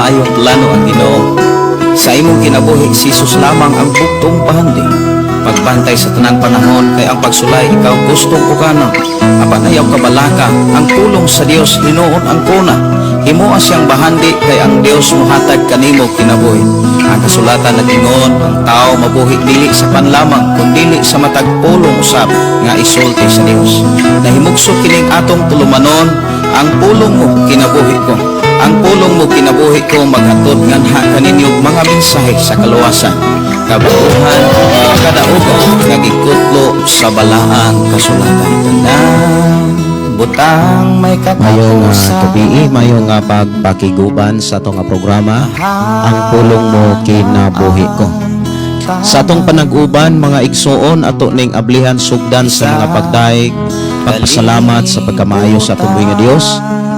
maayong plano ang Ginoo. Sa imong kinabuhi, si Jesus lamang ang buktong bahandi. Pagbantay sa tanang panahon kay ang pagsulay ikaw gustong ukanon. Apan ayaw kabalaka, ang pulong sa Dios hinuon ang kuna. Himoa siyang bahandi kay ang Dios mohatag kanimo kinabuhi. Ang kasulatan nag-ingon, ang tao mabuhi dili sa pan lamang kundili sa matag pulong usab nga isulti sa Dios. Nahimugso kining atong tulumanon, ang pulong mo kinabuhi ko. Ang pulong mo kinabuhi ko maghatod nganha kaninyo mga mensahe sa kaluwasan, kabuuhan, kadaugan nga gikutlo sa balaang kasulatan. Tanang butang may Mayong katapusan. Gabii, mayong pagpakiguban sa atong programa, Ang Pulong Mo Kinabuhi Ko. Sa atong panag-uban, mga igsuon, ato ning ablihan sugdan sa mga pagdaig, pagpasalamat sa pagkamaayo sa atong buhi nga Dios.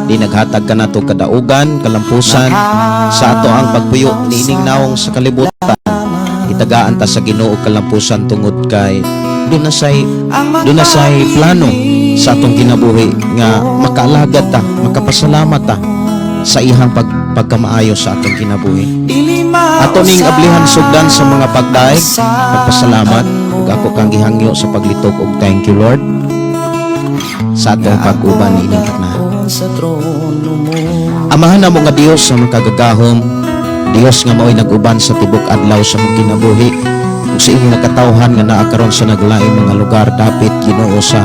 Di naghatag kanato kadaugan, kalampusan sa ato ang pagpuyo niining nawong sa kalibutan. Itagaan ta sa Ginoo kalampusan tungod kay duna say plano sa atong kinabuhi nga makaalagad ta, makapasalamat ta sa iyang pagkamaayo sa atong kinabuhi. Ato ning ablihan sugdan sa mga pagdaig, pagpasalamat ug ako kang gihangyo sa paglitok og thank you, Lord, sa atong pag-uban niining katna. Sa trono mo. Amahan namo nga Dios sa makagagahom, Dios nga mao'y nag-uban sa tibok adlaw sa among kinabuhi ug sa imong katawhan nga naa karon sa naglain mga lugar dapit, Ginoo, sa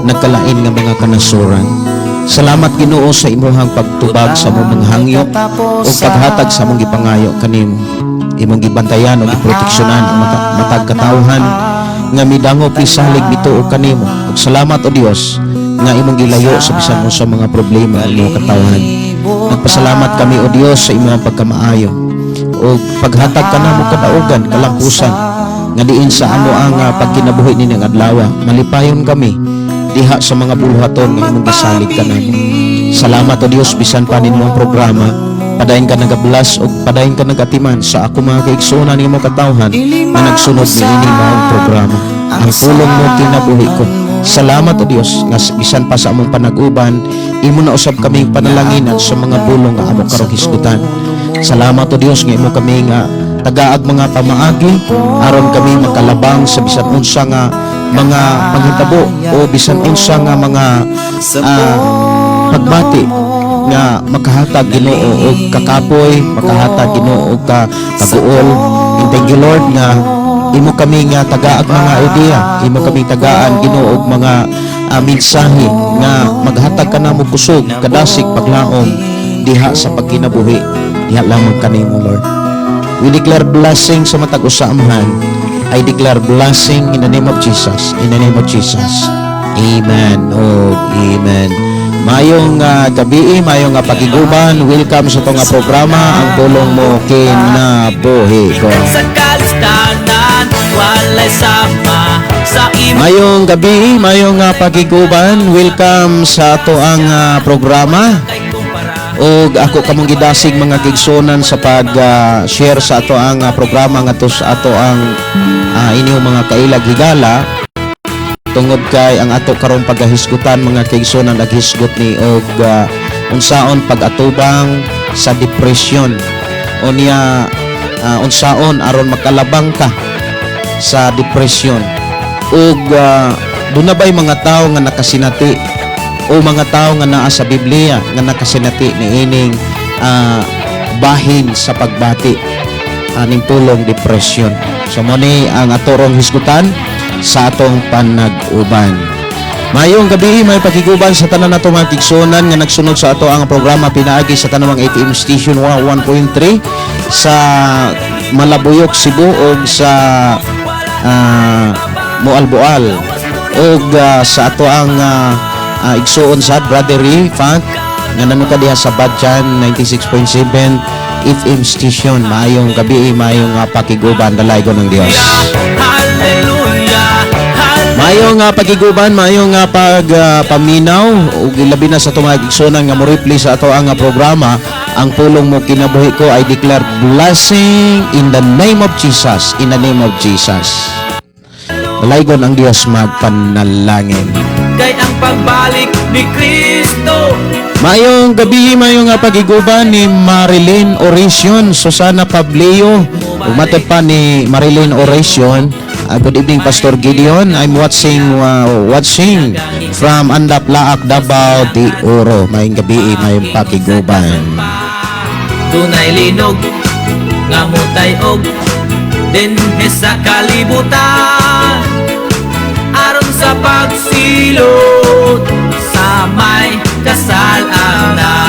nagkalain nga mga kanasuran. Salamat, Ginoo, sa imuhang pagtubag sa among mga hangyo ug paghatag sa among gipangayo kanimo. Imong gibantayan ug giproteksyonan ang matag katawhan nga midangop, misalig, mituo kanimo. Ug salamat, o Dios, nga imong gilayo sa bisan unsa mga problema ang imong katawhan. Nagpasalamat kami, o Dios, sa imong pagkamaayo ug paghatag kanamo kadaugan, kalampusan nga diin sa amo ang pagkinabuhi nining adlaw. Malipayon kami diha sa mga buluhaton nga imong gisalig kanamo. Salamat, o Dios, bisan pa nimo ang programa, padayon ka nagabless ug padayon ka nagatiman sa ako mga kaigsuonan nga mga katawhan nga nagsunod niini maong programa, Ang Pulong Mo Kinabuhi Ko. Salamat, o Dios, nga bisan pa sa among panag-uban, imo na usab kaming panalanginan sa mga pulong nga amo karong hisgutan. Salamat, o Dios, nga imo kami nga tagaag mga pamaagi aron kami makalabang sa bisan unsa nga mga panghitabo o bisan unsa nga mga pagbati nga makahatag, Ginoo, og kakapoy, makahatag, Ginoo, og kaguol. And thank you, Lord, nga imo kami nga tagaag mga idea, imo kami tagaan, Ginoo, og mga mensahe nga maghatag kanamo kusog, kadasig, paglaom diha sa pagkinabuhi diha lamang kanimo, Lord. We declare blessing sa matag usa, Amahan. I declare blessing in the name of Jesus. In the name of Jesus. Amen. Oh, amen. Mayong gabi, mayong pagiguban. Welcome sa atong programa, Ang Pulong Mo Kinabuhi Ko. Sa kalustanan, walay sama sa imo. Mayong gabi, mayong pagiguban. Welcome sa ato ang programa. Kay kumpara. Og ako kamong gidasig, mga kaigsuonan, sa pag share sa ato ang programa ngadto sa ato ang inyong mga kailag higala tungod kay ang ato karong paghahisgutan, mga kaigsuonan, naghisgot ni og unsaon pag-atubang sa depression o niya unsaon aron makalabang ka sa depression ug duna ba'y mga tawo nga nakasinati o mga tao nga naa sa Biblia nga nakasinati niining bahin sa pagbati aning pulong depression? So mo ni ang atorong hisgutan sa atong panag-uban. Mayong gabi, may pakiguban sa tanan nato mga kaigsuonan nga nagsunod sa ato ang programa pinaagi sa Tanawang ATM Station 101.3 sa Malabuyok, Cebu ug sa Moalboal ug sa ato ang igsuon sa Brother Funk nga nanuka diha sa Badjan 96.7 FM station. Maayong gabi, maayong pakiguban, dalaygon ng Dios. Hallelujah. Maayong pagiguban, maayong pag paminaw ug ilabi na sa atong mga igsuonan nga mo reply sa ato ang programa, Ang Pulong Mo Kinabuhi Ko. I declare blessing in the name of Jesus, in the name of Jesus. Dalaygon ang Dios, magpanalangin. Kay ang pagbalik ni Kristo. Maayong gabi, maayong nga pagiguban ni Marilyn Oracion, Susana Pableo. Ug matod pa ni Marilyn Oracion, good evening, Pastor Gideon. I'm watching from Andap Laak, Davao de Oro. Maayong gabi, maayong pakiguban. Dunay linog nga mutay-og dinhi sa kalibutan aron sa pagsilot sa may kasalanan.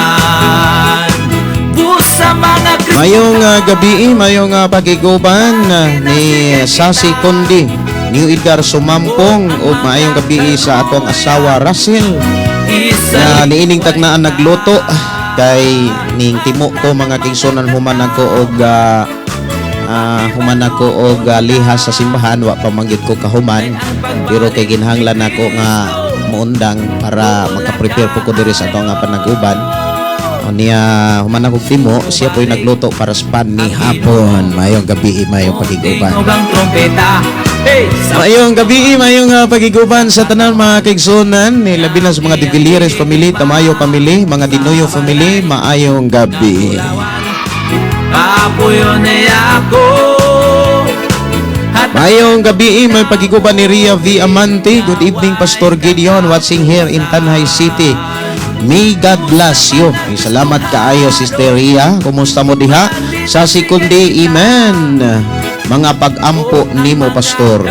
Busa sa mga Kristo. Mayong gabi, mayong pagiguban ni Sasi Kondi, New Edgar Sumampong, ug maayong gabi sa atong asawa Russell Isa na niining tagnaan nagluto kay ning timo ko, mga kaigsuonan, human ako og lihas sa simbahan. Wa pa man gyud ko kahuman, pero kay ginhanglan nako nga muundang para maka-prepare po ko diri sa ato nga panaguban. O niya, human ako timo, siya po'y nagluto para sa pan ni hapon. Mayong gabi, mayong pagiguban. Tingog ang trompeta. Hey, sa Mayong gabi, mayong pagiguban sa tanan, mga kaigsuonan, ni labi na sa mga De Villieres family, Tamayo family, mga Dinoyo family, maayong gabi. Kapuyo niya ako At Maayong gabi, may pagiguban ni Ria V. Amante. Good evening, Pastor Gideon, watching here in Tanjay City. May God bless you. Ay, salamat kaayo, Sister Ria. Kumusta mo diha? Sa sikundi, amen. Mga pag-ampo nimo, Pastor.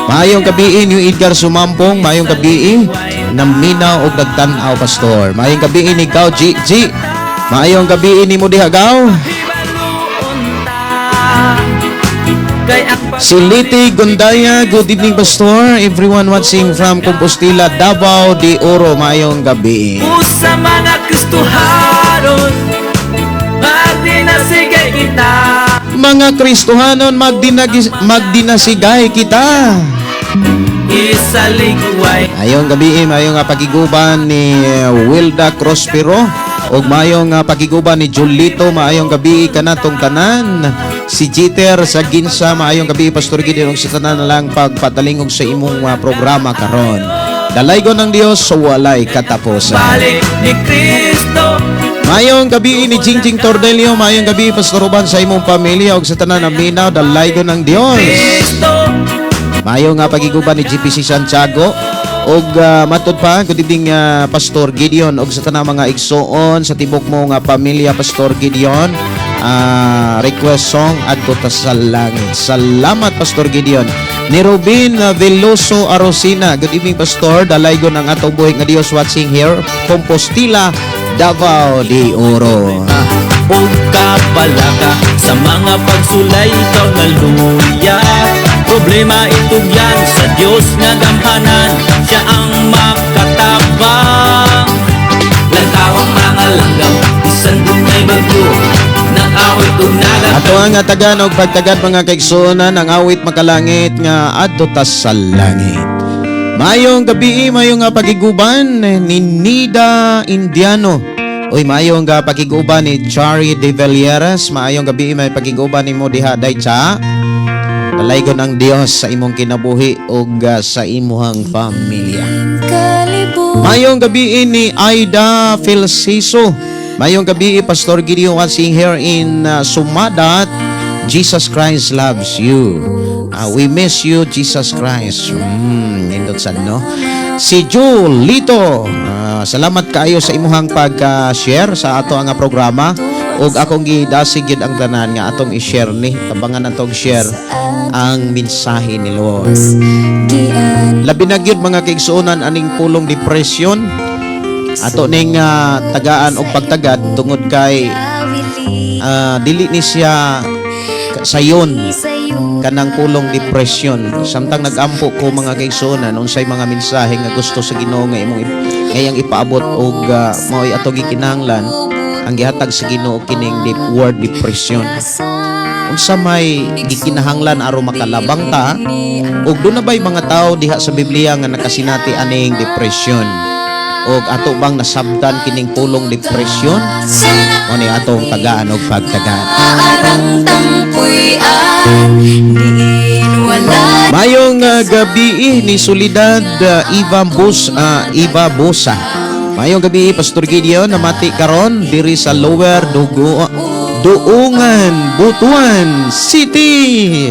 Maayong gabi, New Edgar Sumampong. Maayong gabi, naminaw og nagtan-aw, Pastor. Maayong gabi ni Gaw G. G. Maayong gabi nimo diha, Gaw. Hibaluon ta kay ang Si Liti Gundaya, good evening, Pastor. Everyone watching from Compostela, Davao de Oro, maayong gabi. Sa mga Kristohanon, magdinasigay kita. Mga Kristohanon, magdinasigay kita. Isaligway. Maayong gabi, maayong nga pagiguban ni Wilda Crospero ug maayong nga pagiguban ni Julito, maayong gabi kanatong tanan. Si Jeter sa Ginsa, maayong gabi, Pastor Gideon, ug sa tanan na lang pagpatalingog sa imong programa karon. Dalaygon ng Dios sa walay katapusan. Balik ni Kristo. Maayong gabi ni Jingjing Tordelio, maayong gabi, Pastor Uban, sa imong pamilya ug sa tanan na minaw, dalaygon ng Dios. Kristo. Mayo nga pagiguban ni GPC Santiago ug matod pa, good evening, Pastor Gideon, ug sa tanang mga igsoon sa tibok mo nga pamilya, Pastor Gideon. Request song, "Adto Ta sa Langit." Salamat, Pastor Gideon. Ni Rubin Veloso Arosina, good evening, Pastor, dalaygon ang atong buhi nga Dios, watching here Compostela, Davao de Oro. Ug kabalaka sa mga pagsulay, ikaw naluya. Problema itugyan sa Dios nga gamhanan. Siya ang makatabang. Lantaw ang mga langgam, bisan dunay bagyo, nag-awit ug nagat. Ato ang tagan og pagtagad, mga kaigsuonan, ang awit makalangit nga "Adto Ta sa Langit." Maayong gabi, maayong nga pagiguban ni Nida Indiano. Uy, maayong nga pagiguban ni Chari de Villieres. Maayong gabi, may pagiguban nimo diha, day cha. Dalaygon ang Dios sa imong kinabuhi ug sa imuhang pamilya. Mayong gabi ni Aida Felciso. Mayong gabi, Pastor Gideon, watching here in Sumadat. Jesus Christ loves you. We miss you, Jesus Christ. Nindot sad, no? Si Julito. Salamat kaayo sa imuhang pag-share sa ato ang programa. Ug akong gidasig gyud ang tanan nga atong i-share ni tabangan atong share ang mensahe ni Lord. Labi na gyud, mga kaigsuonan, aning pulong depression, ato ning tagaan og pagtagad tungod kay dili ni siya sayon kanang pulong depression. Samtang nagampo ko, mga kaigsuonan, unsay mga mensahe nga gusto sa Ginoo nga imong ngayang ipaabot og mao'y ato gikinahanglan ang gihatag sa Ginoo kining deep word depression, unsa may gikinahanglan aron makalabang ta, ug duna ba'y mga tao diha sa Biblia nga nakasinati aning depression, ug ato bang nasabtan kining pulong depression? Mo ni atong tagaan og pagtagaan. Arang tangpuy-an diin wala. Mayong gabi ni Solidad Eva Busa. Maayong gabi, Pastor Gideon, namati karon diri sa Lower Dugo Duungan, Butuan City.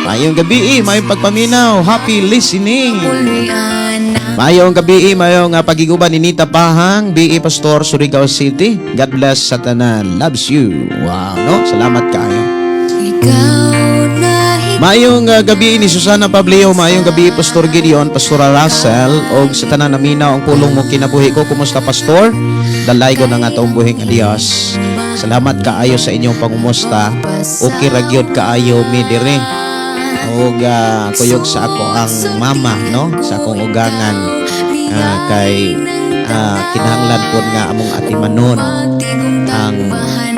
Maayong gabi, maayong pagpaminaw. Happy listening. Puloy-anan. Maayong gabi, maayong pagiguban ni Nita Pahang, BE Pastor, Surigao City. God bless sa tanan. Loves you. Wow, no? Salamat kaayo. Ikaw na Maayong gabi ni Susana Pablio, maayong gabi, Pastor Gideon, Pastor Russell, og sa tanan naminaw ang pulong mo kinabuhi ko. Kumusta, Pastor? Dalaygon ang atong buhi nga Dios. Salamat kaayo sa inyong pangumusta. Okay ra gyud kaayo mi diri. Og kuyog sa ako ang mama, no? Sa akong ugangan, kay kinahanglan pod nga among atimanon ang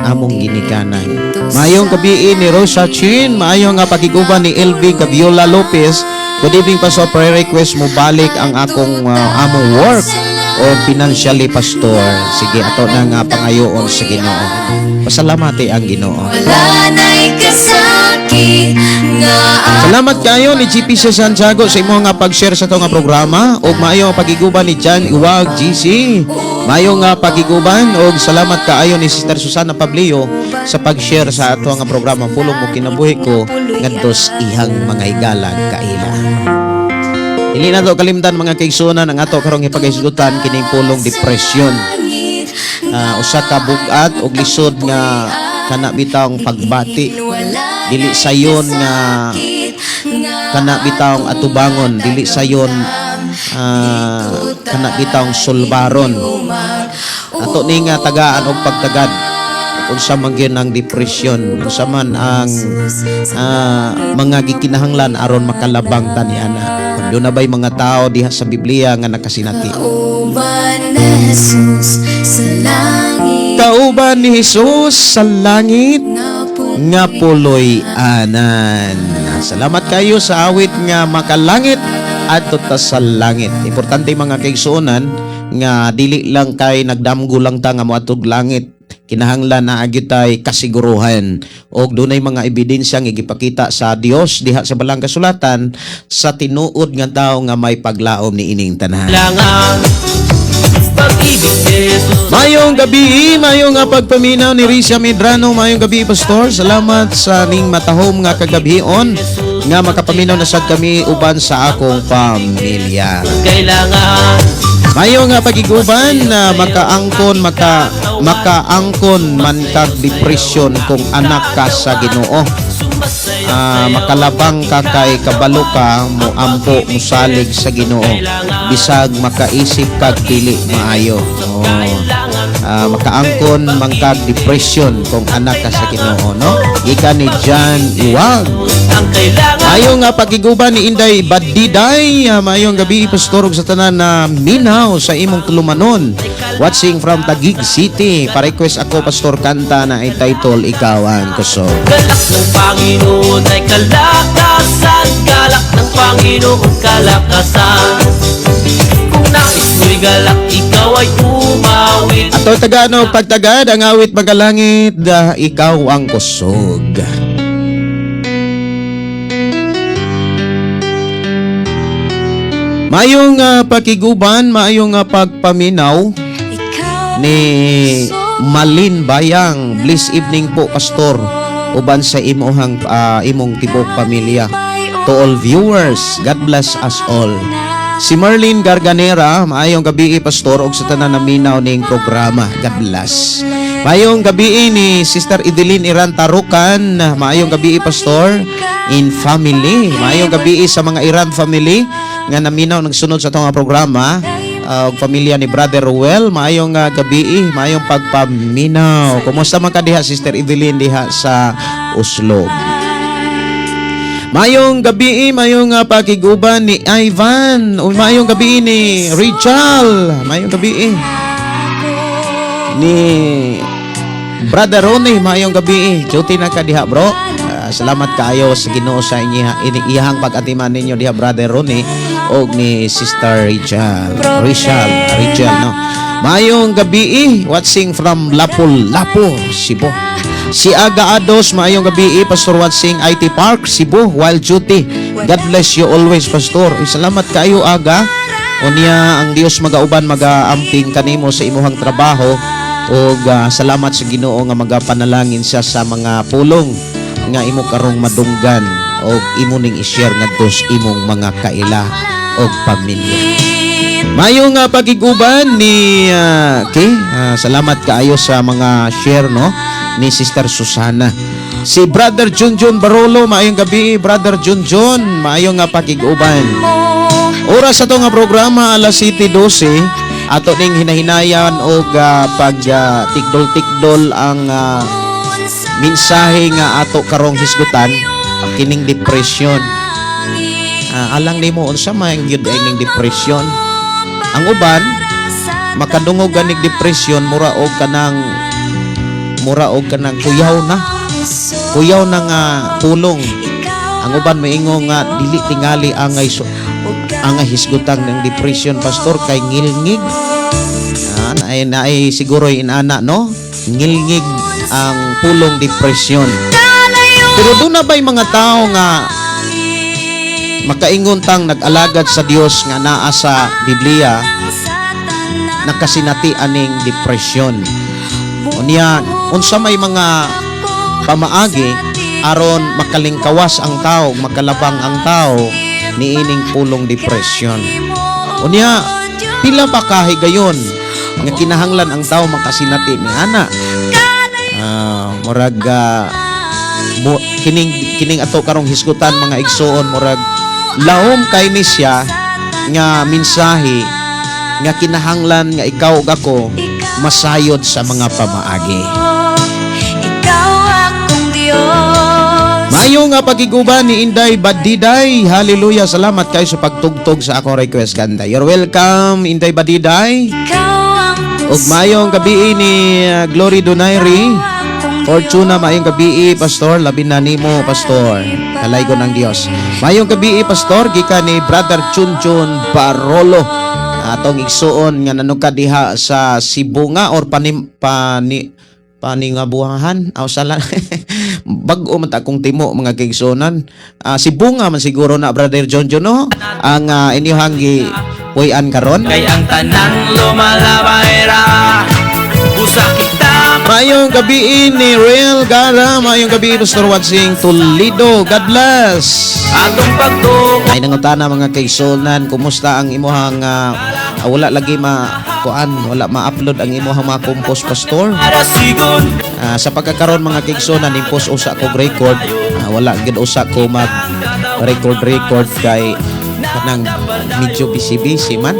among ginikanan. Maayong gabi ni Rosa Chin, maayong nga pakiguban ni LB Gabiola Lopez. Good evening, Pastor. Prayer request mo balik ang akong among work o financially, Pastor. Sige, ato na nga pangayoon sa Ginoo. Pasalamati ang Ginoo. Wala na'y kasakit nga. Salamat kayo ni GPC Santiago sa imong nga pag-share sa ato nga programa ug maayo ang pagiguban ni John Iwag GC. Maayo nga pagiguban ug salamat kaayo ni Sister Susana Pablio sa pag-share sa ato nga programa Pulong mo kinabuhi ko ngadto sa iyang mga higalag kaila. Dili na to kalimtan, mga kaigsuonan, ang ato karong ipaghisgutan kining pulong depression. Usa ka bug-at og lisod nga kana bitawng pagbati, dili sayon nga kana bitawng atubangon, dili sayon kana bitawng sulbaron. Ato ni nga tagaan og pagtagad unsa man gyud ang depression, unsa man ang mga gikinahanglan aron makalabang ta niana, kung duna ba'y mga tao diha sa Biblia nga nakasinati. Kauban ni Jesus sa langit. Kauban ni Jesus sa langit nga nga puloy-anan. Salamat kayo sa awit nga makalangit adto ta sa langit. Importante, mga kaigsuonan, nga dili lang kay nagdamgo lang ta nga moadtog langit. Kinahanglan naa gyud tay kasiguruhan og dunay mga ebidensya nga gipakita sa Dios diha sa balang kasulatan sa tinuod nga tawo nga may paglaom ni ining tanan. Kailangan pag-ibig ni Jesus. Mayong gabi, mayong nga pagpaminaw ni Risha Medrano, mayong gabi, Pastor. Salamat sa ning matahom nga kagabhion nga makapaminaw na sad kami uban sa akong pamilya. Kailangan Mayo nga pagiguban na makaangkon makaangkon man kag depression kung anak ka sa Ginoo. Makalabang ka kay kabalo ka mo ampo, musalig sa Ginoo bisag makaisip kag dili maayo. Oh. Makaangkon man kag depression kung anak ka sa Ginoo, no? Gikan ni John Iwag. Ang kailangan. Maayong nga pagiguban ni Inday Badiday. Maayong gabi, Pastor, ug sa tanan na minaw sa imong tulumanon. Watching from Taguig City. Pa-request ako, Pastor, kanta na title Ikaw ang Kusog. Galak ng Panginoon ay kalakasan. Galak ng Panginoon kalakasan. Kung nais mo'y galak, ikaw ay umawit. Ato tagano pagtagad ang awit magalangit, Ikaw ang Kusog. Maayong pakiguban, maayong pagpaminaw Ikaw ni Malin Bayang. Bless evening po, Pastor. Uban sa imong tibok pamilya. To all viewers, God bless us all. Si Marlene Garganera, maayong gabi, Pastor, ug sa tanan na minaw ning programa. God bless. Maayong gabi ni Sister Edeline Iran Tarukan, maayong gabi, Pastor in family. Maayong gabi sa mga Iran family nga naminaw nagsunod sa atong programa. Ug pamilya ni Brother Ruel, maayong gabi, maayong pagpaminaw. Kumusta man ka diha, Sister Edeline, diha sa Oslo? Maayong gabi, maayong pakiguban ni Ivan. O maayong gabi ni Richard. Maayong gabi ni Brother Ronnie, maayong gabi. Duty na ka diha, bro. Salamat kaayo sa Ginoo sa iyahang pag-atiman ninyo diha, Brother Ronnie og ni Sister Richard. Richard, Richard, no. Maayong gabi, watching from Lapu-Lapu, Cebu. Si Aga Ados, maayong gabi, Pastor, watching IT Park, Cebu, while duty. God bless you always, Pastor. Uy, salamat kayo, Aga. Unya ang Dios magauban, magaamping kanimo sa imuhang trabaho ug salamat sa Ginoo nga magapanalangin siya sa mga pulong nga imo karong madunggan og imo ning i-share ngadto sa imong mga kaila og pamilya. Mayo nga pagiguban ni okay, salamat kaayo sa mga share, no, ni Sister Susana. Si Brother Junjun Barolo, maayong gabi, Brother Junjun, maayo nga pakiguban. Oras sa nga programa, alas 7:12, ato ning hinahinayan og pag tikdol-tikdol ang mensahe nga ato karong hisgutan, kining depression. Alang nimo, unsa man gyud ay ning depression? Ang uban makadungog ganig depression, mura og kanang kuyaw na. Kuyaw na nga pulong. Ang uban moingon nga dili tingali angay so, angay hisgutan ng depression, Pastor, kay ngilngig. Naay naay siguro inana, no? Ngilngig ang pulong depression. Pero duna ba'y mga tao nga makaingon tang nag-alagad sa Dios nga naa sa Biblia, nakasinati aning depression? Unya, unsa may mga pamaagi aron makalingkawas ang tao, makalabang ang tao niining pulong depression? Unya, pila pa kahigayon nga kinahanglan ang tao makasinati ni ana? Murag mo, kining kining ato karong hisgutan, mga igsuon, murag lahom kay ni siya nga mensahe nga kinahanglan nga ikaw ug ako masayod sa mga pamaagi. Ikaw akong Diyos. Mayo nga pagiguban ni Inday Badiday. Hallelujah. Salamat kayo sa pagtugtog sa akong request kanta. You're welcome, Inday Badiday. Ikaw ang Ug mayong gabi ni Glory Donaire. Fortuna, maayong gabi, Pastor. Labi na nimo, Pastor. Kalaygon ng Dios. Maayong gabi, Pastor, gikan ni Brother Chunchun Barolo. Atong igsuon nga nanuka diha sa Sibunga or panim pani paningabuhahan aw sala, bag-o man ta akong timo, mga kaigsuonan. Sibunga man siguro na, Brother John John, no, ang inyong gi puy-an karon. Kay ang tanang lumalabay ra. Busa kita. Maayong gabi ni Real Gara, maayong gabi, Pastor Watsing Toledo. God bless. Atong pagtuo. Ay nangutana, mga kaigsuonan, kumusta ang imuhang wala lagi ma kuan, wala ma-upload ang imuhang mga compose, Pastor? Para sigon. Sa pagkakaroon, mga kaigsuonan, impos usa ko record. Wala gid usa ko mag record record kay kanang medyo busy busy man.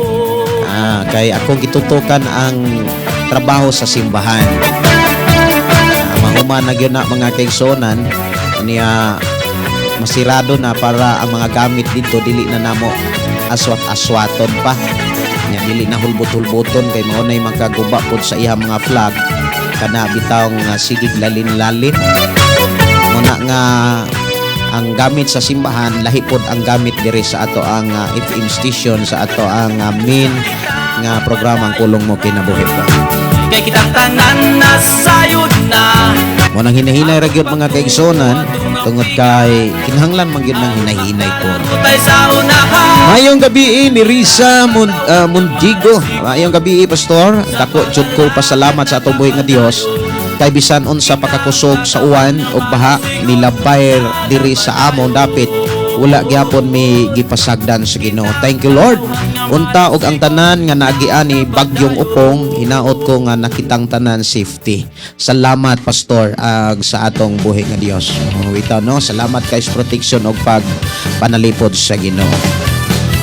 Kay akong gitutukan ang trabaho sa simbahan. Mahuman na gyud na, mga kaigsuonan, niya masirado na para ang mga gamit dito dili na namo aswat-aswaton pa. Nya dili na hulbot-hulboton kay mao nay makaguba pod sa iyang mga flag kana bitaw nga sigig lalin-lalin. Muna nga ang gamit sa simbahan lahi pod ang gamit diri sa ato ang FM station, sa ato ang main nga programa, ang Pulong Mo Kinabuhi Ko. Kay kitang tanan nasayod na. Mo nang hinahinay ra gyud, mga kaigsuonan, tungod kay kinahanglan man gyud ng hinahinay po. Tay sa unahan. Maayong gabi ni Risa Mundigo. Maayong gabi, Pastor. Dako jud ko pasalamat sa atong buhi nga Dios kay bisan unsa pakakusog sa uwan o baha nilabay diri sa among dapit, wala gyapon mi gipasagdan sa Ginoo. Thank you, Lord. Unta og ang tanan nga naagian ni Bagyong Upong, hinaot ko nga nakitang tanan safety. Salamat, Pastor, ag sa atong buhi nga Dios. Oh, ito, no, salamat kay sa protection og pag panalipod sa Ginoo.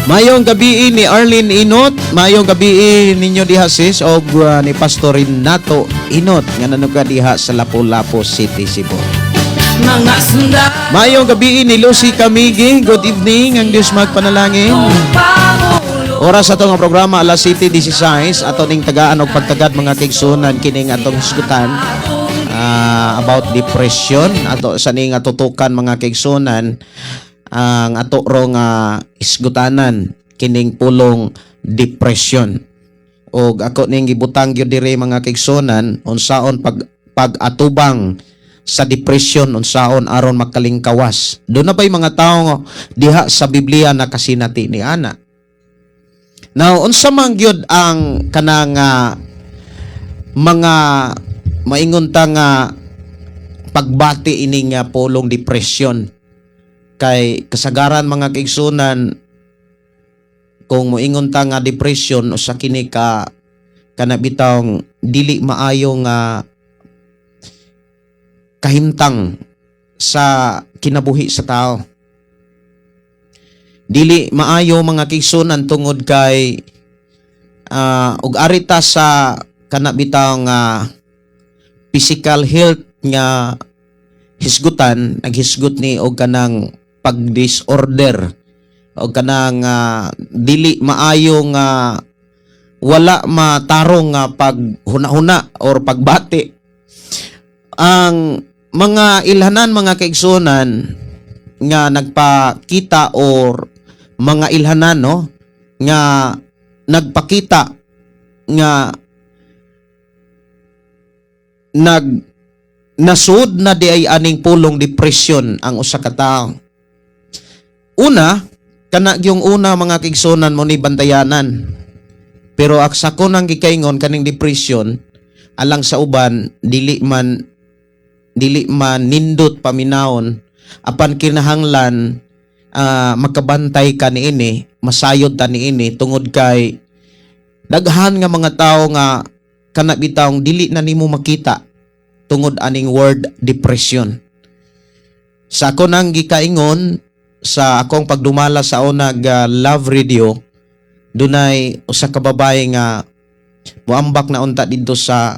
Mayong gabi ni Arlene Inot, mayong gabi ninyo diha, sis, og ni Pastor Renato Inot nga nanuga diha sa Lapu-Lapu City, Cebu. Mga sunda. Mayong gabi ni Lucy Camigi, good evening, ang Diyos magpanalangin. Pangulo. Oras ato nga programa, alas 7:16, ato ning tagaan og pagtagad, mga kaigsuonan, kining atong hisgutan about depression. Ato sa ning tutukan, mga kaigsuonan, ang ato ro nga hisgutanan kining pulong depression og ako ning gibutang gyud diri, mga kaigsuonan, unsaon pag pag-atubang sa depression, unsaon aron makalingkawas. Duna ba'y mga tao diha sa Biblia na kasinati ni ana? Now, unsa man gyud ang kanang mga maingon ta nga pagbati ining pulong depression? Kay kasagaran, mga kaigsunan, kung moingon ta nga depression, usa kini ka kana bitawng dili maayo nga kahimtang sa kinabuhi sa tao. Dili maayo, mga kaigsunan, tungod kay ug ari ta sa kana bitawng physical health nga hisgutan, naghisgot ni og kanang pag-disorder o kanang dili maayo nga wala matarong nga paghuna-huna or pagbati. Ang mga ilhanan, mga kaigsunan, nga nagpakita or mga ilhanan, no, nga nagpakita nga nasud na di ay aning pulong depression ang usa ka tawo. Una, kana yung una, mga kaigsunan, mo ni bantayanan. Pero sa ko nang gikaingon, kaning depression, alang sa uban dili man nindot paminawon, apan kinahanglan makabantay ka niini, masayod ta niini, tungod kay daghan nga mga tawo nga kana bitawng dili na nimo makita tungod aning word depression. Sa ako nang gikaingon, sa akong pagdumala sa unag Love Radio, dunay usa ka babae nga muambak na unta didto sa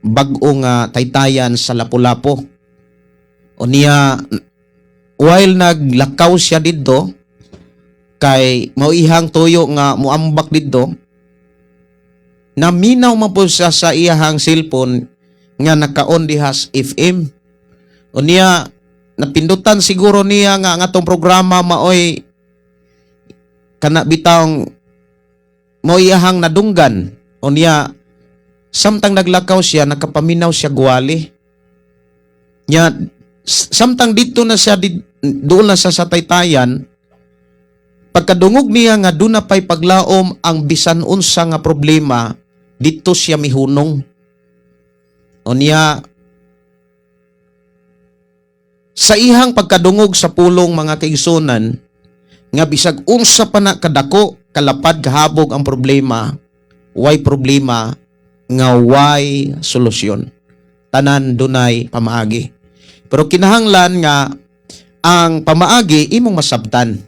bag-o nga taytayan sa Lapu-Lapu. Unya, while naglakaw siya didto kay mao ihang tuyo nga muambak didto, naminaw man po siya sa iyahang cellphone nga naka-on diha sa FM. Unya, napindutan siguro niya nga ang atong programa maoy kana bitawng mao iyahang nadunggan. Unya, samtang naglakaw siya, nakapaminaw siya gwali. Nya samtang dito na siya doon na siya sa taytayan, pagkadungog niya nga doon na pa'y paglaom ang bisan unsa nga problema, dito siya mihunong. Unya, sa ihang pagkadungog sa pulong, mga kaigsunan, nga bisag unsa pa na kadako, kalapad, kahabog ang problema, way problema nga way solusyon. Tanan dunay pamaagi. Pero kinahanglan nga ang pamaagi imong masabtan.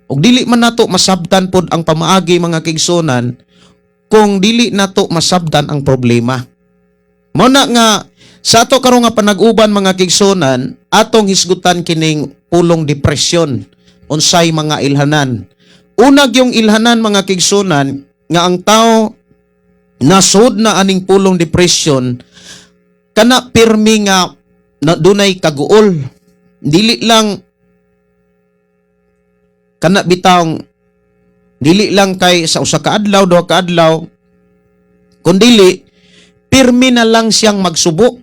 Ug dili man nato masabtan pod ang pamaagi, mga kaigsunan, kung dili nato masabtan ang problema. Mao na nga sa ato karon nga panag-uban, mga kaigsunan, atong hisgutan kining pulong depression, unsay mga ilhanan. Unag yung ilhanan, mga kaigsunan, nga ang tao nasud na aning pulong depression, kana pirmi nga na dunay kaguol. Dili lang kana bitawng dili lang kay sa usa ka adlaw, duha ka adlaw, kundili pirmi na lang siyang magsubo,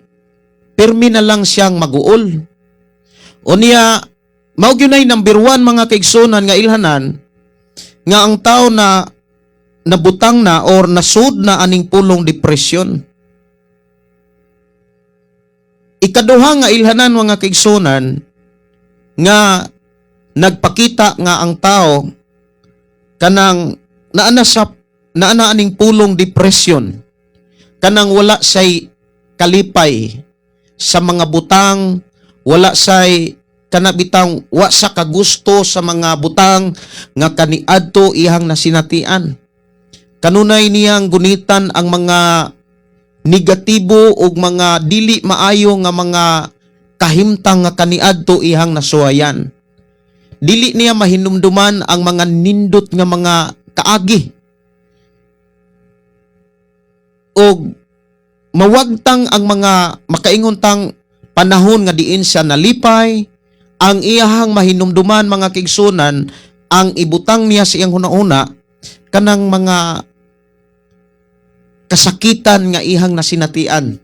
pirmi na lang siyang maguol. Unya, mao gyud number 1, mga kaigsunan, nga ilhanan nga ang tao na nabutang na or nasud na aning pulong depression. Ikaduha nga ilhanan, mga kaigsunan, nga nagpakita nga ang tao kanang naana sa naana aning pulong depression, kanang wala say kalipay sa mga butang, wala say kana bitang wa sa kagusto sa mga butang nga kaniadto iyang nasinatian. Kanunay niyang gunitan ang mga negatibo ug mga dili maayo nga mga kahimtang nga kaniadto iyang nasuwayan. Dili niya mahinumduman ang mga nindot nga mga kaagi og mawagtang ang mga makaingon tang panahon nga diin siya nalipay. Ang iyahang mahinumduman, mga kaigsunan, ang ibutang niya sa iyang hunahuna, kanang mga kasakitan nga ihang nasinatian.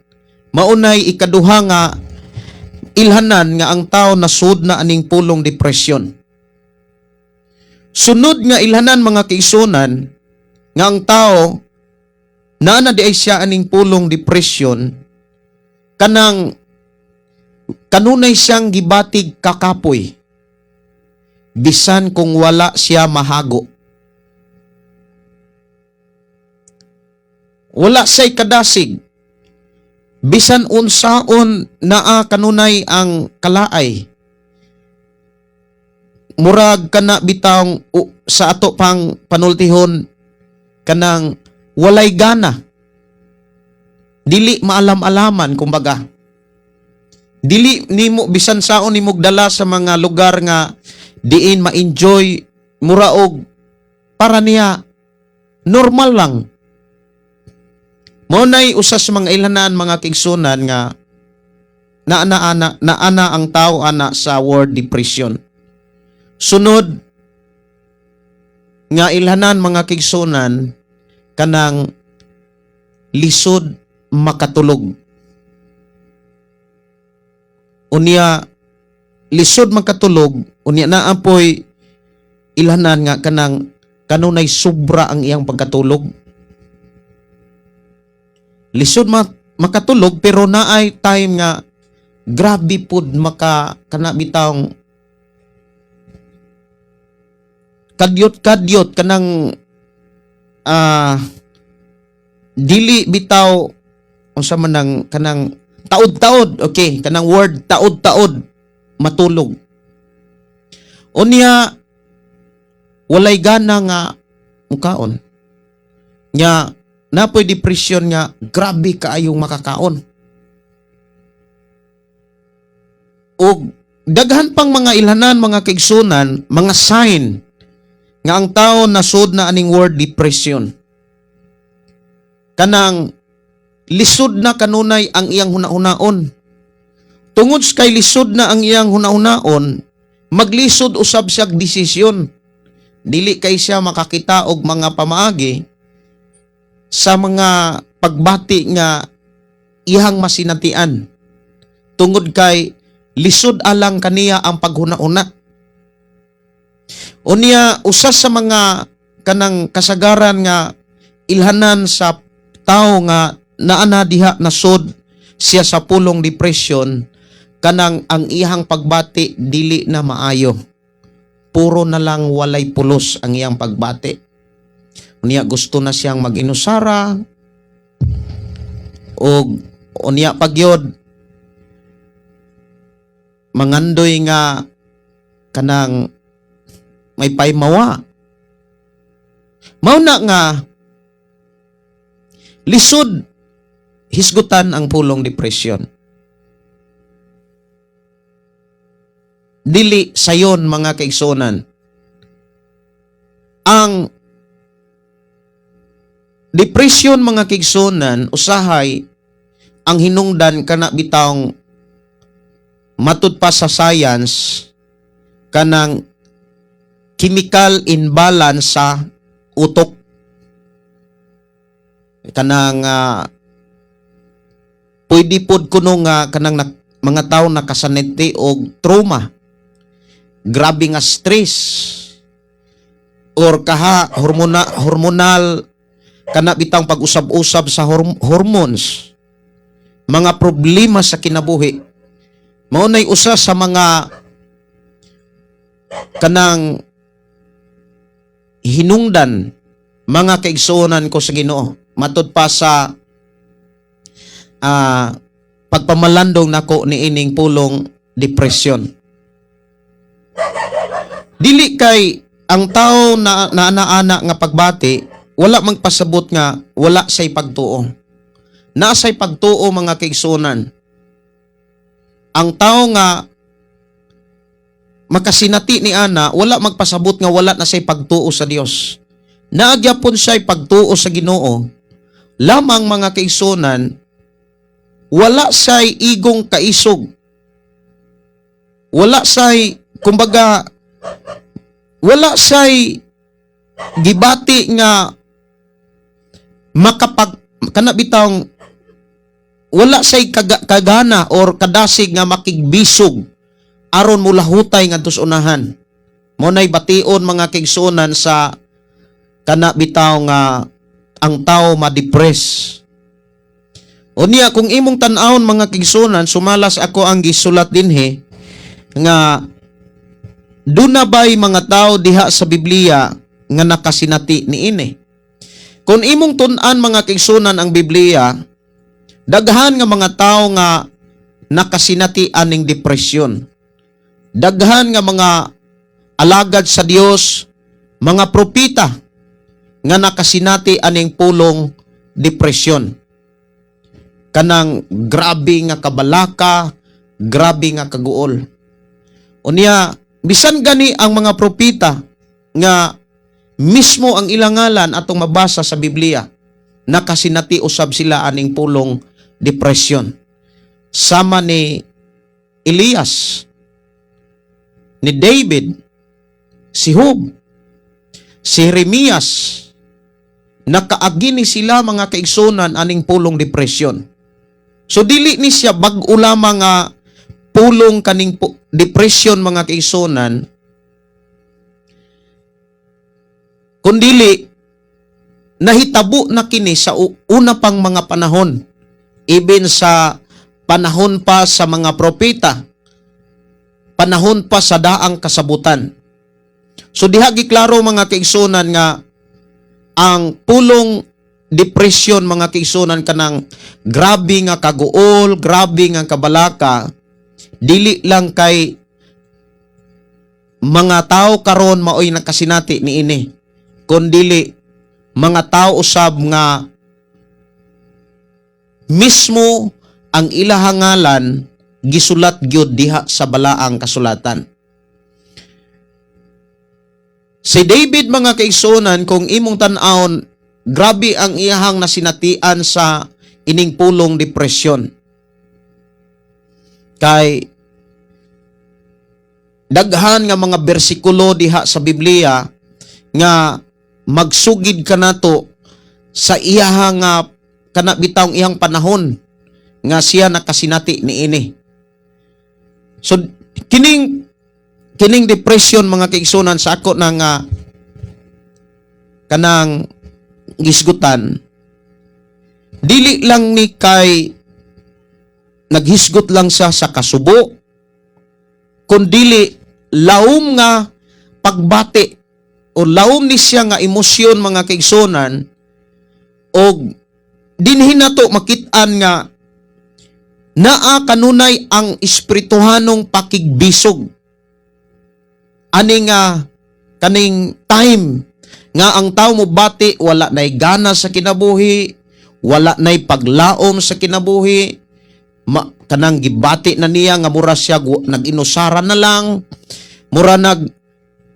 Maunay ikaduha nga ilhanan nga ang tao nasud na aning pulong depression. Sunod nga ilhanan, mga kaigsuonan, nga ang tao naa na diay siya aning pulong depression, kanang kanunay siyang gibatig kakapoy bisan kung wala siya mahago. Wala siya'y kadasig. Bisan unsaon naa kanunay ang kalaay. Murag kana bitawng sa ato pang panultihon, kanang walay gana. Dili maalam-alaman, kumbaga. Dili nimo, bisan saon nimo dala sa mga lugar nga diin ma-enjoy, muraog para niya normal lang. Mao nay usa sa mga ilhanan, mga kaigsuonan, nga naana ang tao ana sa word depression. Sunod nga ilhanan, mga kaigsuonan, kanang lisod makatulog. Unya lisod makatulog, unya naa poy ilhanan nga kanang kanunay sobra ang iyang pagkatulog. Lisod makatulog pero naay time nga grabe pud maka kana bitawng kadyot-kadyot, kanang dili bitaw unsa man nang kanang taod-taod, okay, kanang word taod-taod matulog. Unya walay gana nga mukaon. Nya napoy depression nga grabe kaayong makakaon. Og daghan pang mga ilhanan, mga kaigsuonan, mga sign nga ang tao nasud na aning word depression. Kanang lisod na kanunay ang iyang hunahunaon. Tungod kay lisod na ang iyang hunahunaon, maglisod usab siyag desisyon. Dili kay siya makakita og mga pamaagi sa mga pagbati nga iyang masinatian. Tungod kay lisod alang kaniya ang paghuna-una. Unya usa sa mga kanang kasagaran nga ilhanan sa tao nga naana diha nasod siya sa pulong depression, kanang ang iyang pagbati dili na maayo. Puro na lang walay pulos ang iyang pagbati. Unya gusto na siyang mag-inusara og unya pagyod mangandoy nga kanang may paymawa. Mao na nga lisod hisgutan ang pulong depression. Dili sayon, mga kaigsuonan. Ang depression, mga kaigsuonan, usahay ang hinungdan kana bitawng matud pa sa science kanang chemical imbalance sa utok, kanang pwede pod kuno nga kanang mga tao nakasaniti og trauma, grabe nga stress, or kaha hormonal kana bitang pag-usab-usab sa hormones, mga problema sa kinabuhi. Mao nay usa sa mga kanang hinungdan, mga kaigsuonan ko sa Ginoo, matud pa sa pagpamalandong nako niining pulong depression. Dili kay ang tao na naana-ana nga pagbati wala magpasabot nga wala say pagtuo. Naa say pagtuo, mga kaigsuonan. Ang tao nga makasinati ni ana, wala magpasabot nga wala na say pagtuo sa Dios. Naa gyapon siya'y pagtuo sa Ginoo. Lamang, mga kaigsuonan, wala siya'y igong kaisog. Wala siya'y, kumbaga, wala siya'y gibati nga makapag kana bitawng wala siya'y kagana or kadasig nga makigbisog aron mulahutay ngadto sa unahan. Mao nay bation, mga kaigsuonan, sa kana bitaw nga ang tao ma-depress. Unya, kung imong tan-awon, mga kaigsuonan, sumalas ako ang gisulat dinhi nga duna bay mga tao diha sa Biblia nga nakasinati niini. Kung imong tun-an, mga kaigsuonan, ang Biblia, daghan nga mga tao nga nakasinati aning depresyon. Daghan nga mga alagad sa Dios, mga propeta nga nakasinati aning pulong depresyon. Kanang grabe nga kabalaka, grabe nga kaguol. Unya, bisan gani ang mga propeta nga mismo ang ilang ngalan atong mabasa sa Biblia, nakasinati usab sila aning pulong depression. Sama ni Elias, ni David, si Job, si Jeremias, nakaagi ni sila, mga kaigsunan, aning pulong depression. So dili ni siya bag-o lamang nga pulong kaning depression, mga kaigsunan, kundili nahitabo na kini sa una pang mga panahon, even sa panahon pa sa mga propeta, panahon pa sa daang kasabutan. So diha giklaro, mga kaigsunan, nga ang pulong depression, mga kaigsunan, kanang grabe nga kaguol, grabe nga kabalaka, dili lang kay mga tao karon maoy nakasinati niini, kundili mga tao usab nga mismo ang ilahang ngalan gisulat gyud diha sa balaang kasulatan. Si David, mga kaigsunan, kung imong tan-awon, grabe ang iyahang nasinatian sa ining pulong depression. Kay daghan nga mga bersikulo diha sa Biblia nga magsugid kanato sa iyahang nga kana bitawng iyang panahon nga siya nakasinati niini. So kining kining depression, mga kaigsunan, sa ako na nga kanang gisgutan, dili lang ni kay naghisgot lang siya sa kasubo, kundili laom nga pagbati o laom ni siya nga emosyon, mga kaigsunan, og dinhi nato makit-an nga naa kanunay ang espirituhanong pakigbisog ani nga kaning time nga ang tao mo bati wala nay gana sa kinabuhi, wala nay paglaom sa kinabuhi, kanang gibati na niya nga mura siya nag-inusara na lang, mura nag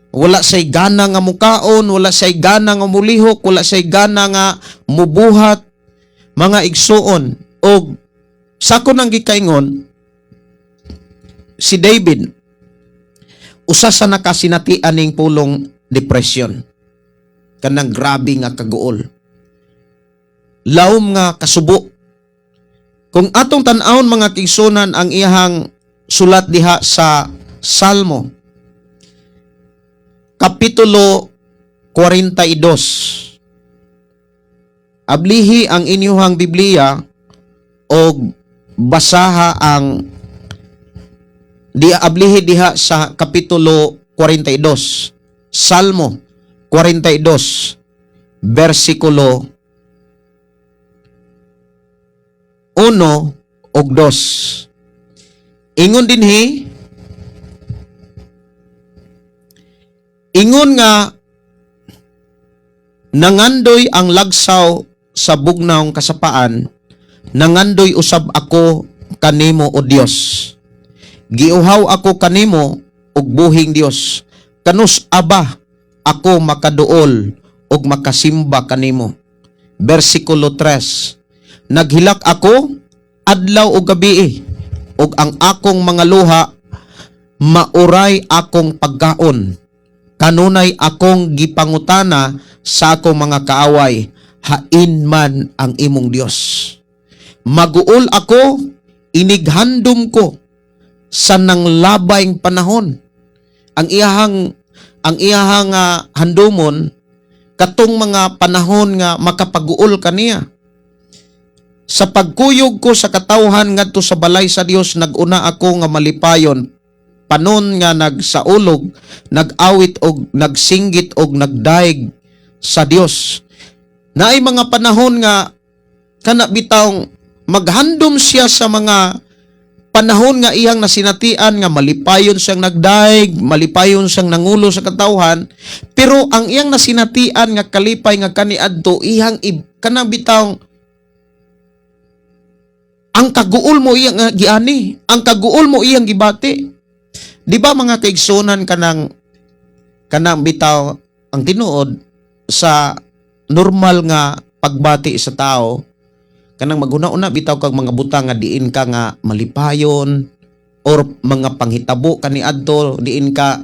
wala say gana nga mukaon, wala say gana nga mulihok, wala say gana nga mubuhat, mga igsuon. Og sa ako nang gikaingon, si David usa sa nakasinatian ning pulong depression, kanang grabe nga kaguol, laom nga kasubo. Kung atong tan-awon, mga kaigsunan, ang iyahang sulat diha sa Salmo Kapitulo 42, ablihi ang inyuhang Biblia og basaha ang di ablihi diha sa Kapitulo 42, Salmo 42, bersikulo 1 ug 2. Ingon dinhi, ingon nga nangandoy ang lagsaw sa bugnawng kasapaan, nangandoy usab ako kanimo, O Dios. Giuhaw ako kanimo ug buhing Dios. Kanus aba ako makaduol ug makasimba kanimo? Bersikulo 3. Naghilak ako adlaw ug gabi, ug ang akong mga luha mauray akong pagkaon. Kanunay akong gipangutana sa akong mga kaaway, "Hain man ang imong Dios?" Maguol ako inighandom ko sa nanglabayng panahon. Ang iyahang Ang iyahang nga handumon katong mga panahon nga makapaguol kaniya. "Sa pagkuyog ko sa katawhan ngadto sa balay sa Dios, naguna ako nga malipayon panon nga nagsaulog, nag-awit og nagsinggit og nagdaig sa Dios." Naay mga panahon nga kana bitawng maghandom siya sa mga panahon nga iyang nasinatian nga malipayon siyang nagdaig, malipayon siyang nangulo sa katawhan, pero ang iyang nasinatian nga kalipay nga kaniadto iyang kanang bitawng ang kaguol mo iyang giani, ang kaguol mo iyang gibati. Di ba, mga kaigsunan, kanang kanang bitaw ang tinuod sa normal nga pagbati sa tao, kanang maghuna-una bitaw kag mga butang nga diin ka nga malipayon or mga panghitabo kaniadto diin ka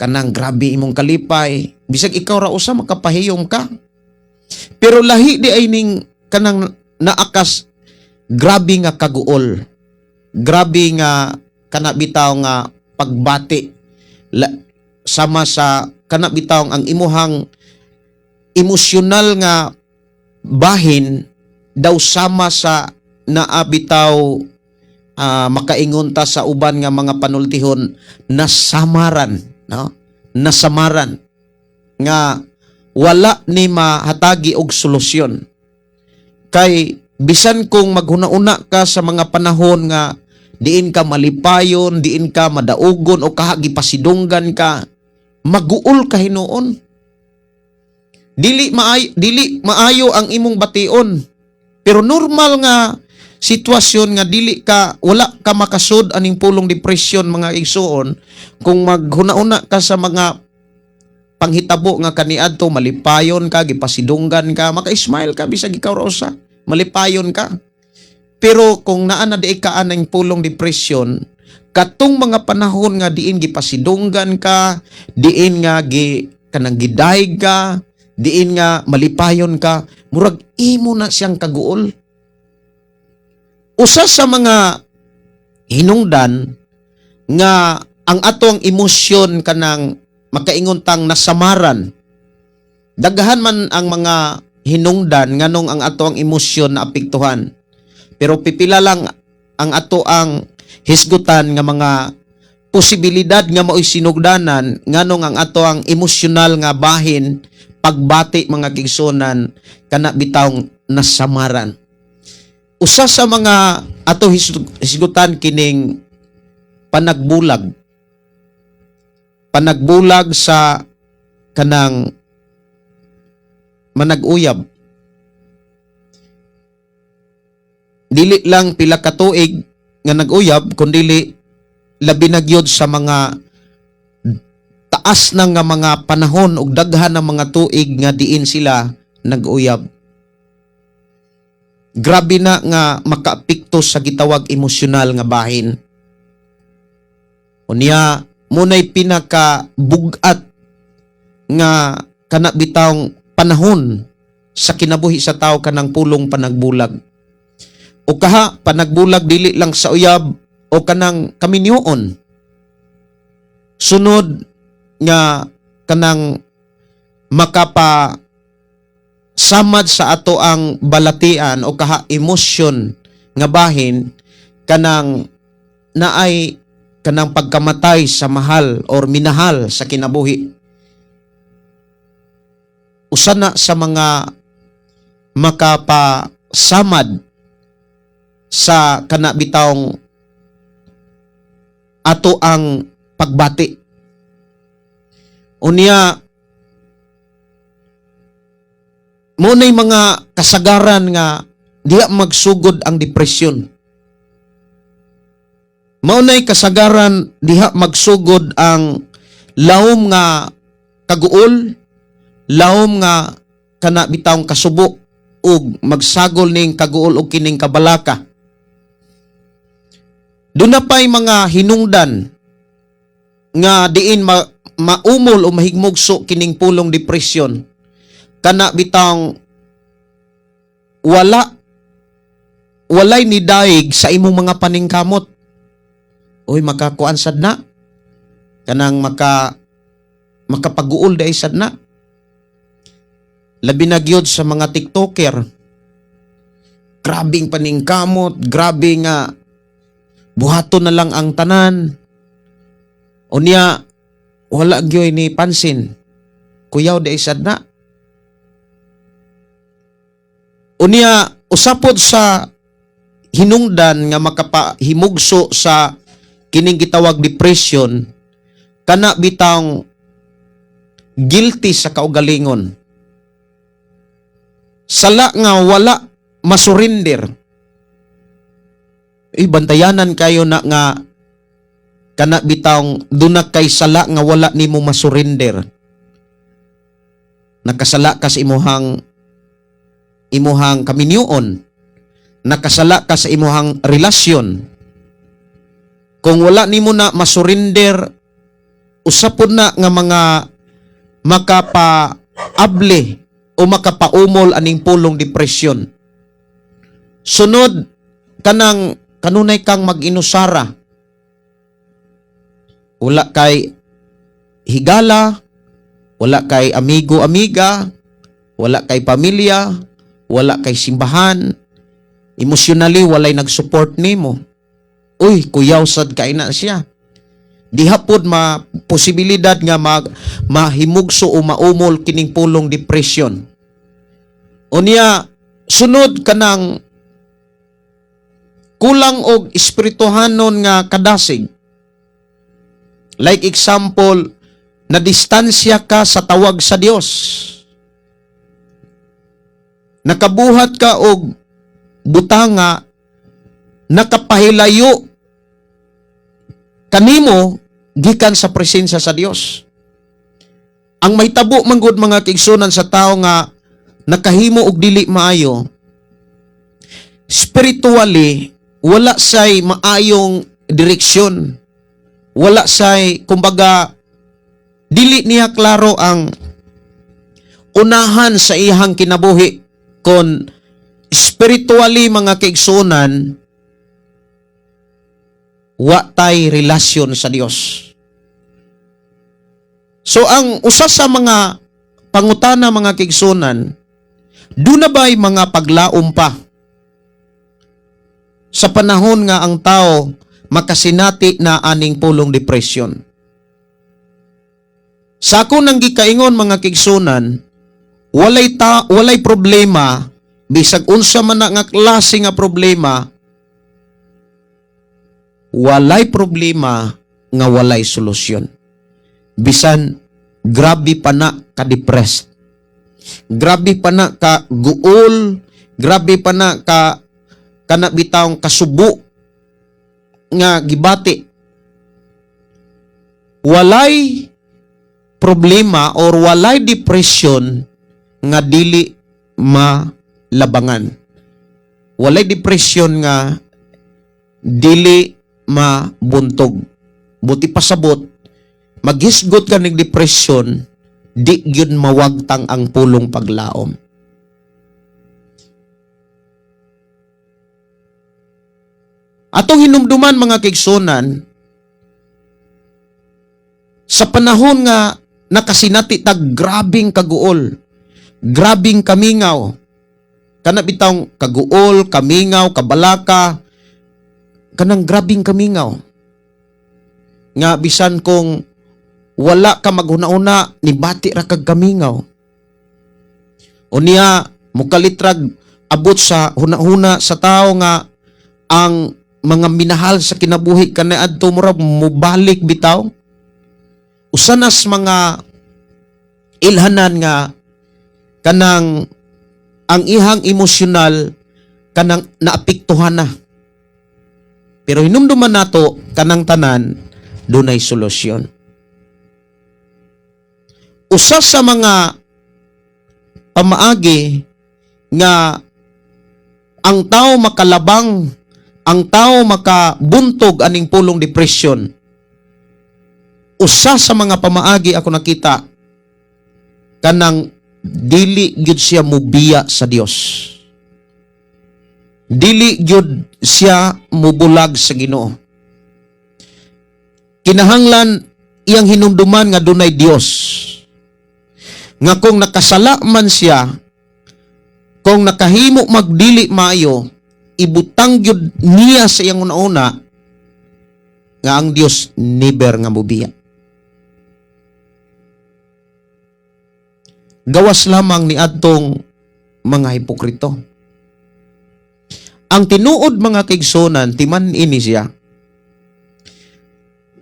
kanang grabe imong kalipay, bisag ikaw ra usa makapahiyom ka. Pero lahi di ay ning kanang naakas grabe nga kaguol, grabe nga kana bitaw nga pagbati sama sa kana bitaw ang imuhang emosyonal nga bahin daw sama sa naabitaw, makaingon ta sa uban nga mga panultihon, nasamaran, no, nasamaran nga wala ni mahatagi og solusyon. Kay bisan kung maghuna-una ka sa mga panahon nga diin ka malipayon, diin ka madaugon o kaha gipasidunggan ka, maguol ka hinuon. Dili maayo ang imong bation, pero normal nga sitwasyon nga dili ka, wala ka makasud aning pulong depression, mga igsuon, kung maghuna-una ka sa mga panghitabo nga kaniadto malipayon ka, gipasidunggan ka, maka-smile ka bisag ikaw ra usa, malipayon ka. Pero kung naa na di ka anang pulong depression, katong mga panahon nga diin gipasidunggan ka, diin nga gi kanang gidaig ka, diin nga malipayon ka, murag imo na siyang kaguol. Usa sa mga hinungdan nga ang atong emosyon kanang makaingon tang nasamaran, daghan man ang mga hinungdan nganong ang ato ang emosyon na apektuhan, pero pipila lang ang ato ang hisgutan nga mga posibilidad nga mao'y sinugdanan nganong ang ato ang emosyonal nga bahin, pagbati, mga kaigsuonan, kana bitawng nasamaran. Usa sa mga ato hisgutan kining panagbulag, panagbulag sa kanang manag-uyab. Dili lang pila ka tuig nga nag-uyab, kundili labi na gyud sa mga taas na nga mga panahon ug daghan ng mga tuig nga diin sila nag-uyab. Grabe na nga makaapekto sa gitawag emosyonal nga bahin. Unya, munay pinaka bugat nga kana bitawng panahon sa kinabuhi sa tao, kanang pulong panagbulag. O kaha panagbulag dili lang sa uyab o kanang kaminyoon. Sunod nga kanang makapa samad sa ato ang balatian o kaha emosyon nga bahin, kanang naay kanang pagkamatay sa mahal or minahal sa kinabuhi. Usa na sa mga makapasamad sa kana bitawng ato ang pagbati. Unya, mo na'y mga kasagaran nga diha magsugod ang depresyon. Mao na'y kasagaran diha magsugod ang lawom nga kaguol, lawom nga kana bitawng kasubo ug magsagol ning kaguol og kining kabalaka. Doon na pa'y mga hinungdan nga diin maumol o mahigmugso kining pulong depression. Kana bitang walay nidaig sa imong mga paningkamot. Uy, makakuan sad na. Kanang maka Makapaguol diay sad na. Labi na gyud sa mga TikToker. Grabing paningkamot, grabe nga buhaton na lang ang tanan. Unya wala gyoy ni pansin. Kuyaw diay sad na. Unya usapod sa hinungdan nga makapahimugso sa kining gitawag depression, kana bitang guilty sa kaugalingon. Sala nga wala masurrender. Eh, bantayanan kayo na nga kana bitang duna kay sala nga wala nimo masurrender. Nakasala ka sa imuhang kaminyuon. Nakasala ka sa imuhang relasyon. Kung wala nimo na masurrender, usapod na nga mga makapa-able o makapaumol aning pulong depression. Sunod, kanang kanunay kang mag-inusara. Wala kay higala, wala kay amigo-amiga, wala kay pamilya, wala kay simbahan. Emotionally, walay nag-support nimo. Uy, kuyaw sad kay na siya. Diha pod ma posibilidad nga mahimugso o maumol kining pulong depression. Unya, sunod, kanang kulang og espirituhanon nga kadasig. Like example, na distansya ka sa tawag sa Dios. Nakabuhat ka og butanga nakapahilayo kanimo gikan sa presensya sa Dios. Ang mahitabo manggod, mga kaigsunan, sa tao nga nakahimo og dili maayo, spiritually wala say maayong direksyon. Wala say, kumbaga, dili niya klaro ang unahan sa iyang kinabuhi kon spiritually, mga kaigsunan, wa tay relasyon sa Dios. So ang usa sa mga pangutana, mga kaigsunan, duna ba'y mga paglaom pa sa panahon nga ang tao makasinati na aning pulong depression? Sa ako nang gikaingon, mga kaigsunan, walay problema, bisag unsa man na nga klase nga problema, walay problema nga walay solusyon. Bisan grabe pa na ka-depressed. Grabe pa na ka guol, grabe pa na ka kana bitawng kasubo nga gibati. Walay problema or walay depression nga dili malabangan. Walay depression nga dili mabuntog. Buti pasabot, maghisgot ka ng depression, di gyud mawagtang ang pulong paglaom. Atong hinumduman, mga kaigsunan, sa panahon nga nakasinati tag grabing kaguol, grabing kamingaw, kana bitawng kaguol, kamingaw, kabalaka, kanang grabing kamingaw. Nga bisan kung wala ka maghuna-una, nibati ra kag kamingaw. Unya, mukalitrag abot sa huna-huna sa tao nga ang mga minahal sa kinabuhi kaniadto murag mubalik bitaw. Usa nas mga ilhanan nga kanang ang ihang emosyonal kanang naapektuhan na. Pero hinumduman nato, kanang tanan dunay solusyon. Usa sa mga pamaagi nga ang tao makalabang, ang tao makabuntog aning pulong depression, usa sa mga pamaagi ako nakita, kanang dili gyud siya mubiya sa Dios. Dili gyud siya mubulag sa Ginoo. Kinahanglan Iyang hinumduman nga dunay Dios. Nga kung nakasala man siya, kung nakahimo magdili maayo, ibutang gyud niya sa iyang una-una nga ang Dios never nga mubiya. Gawas lamang ni adtong mga hipokrito. Ang tinuod, mga kaigsunan, timan ini siya.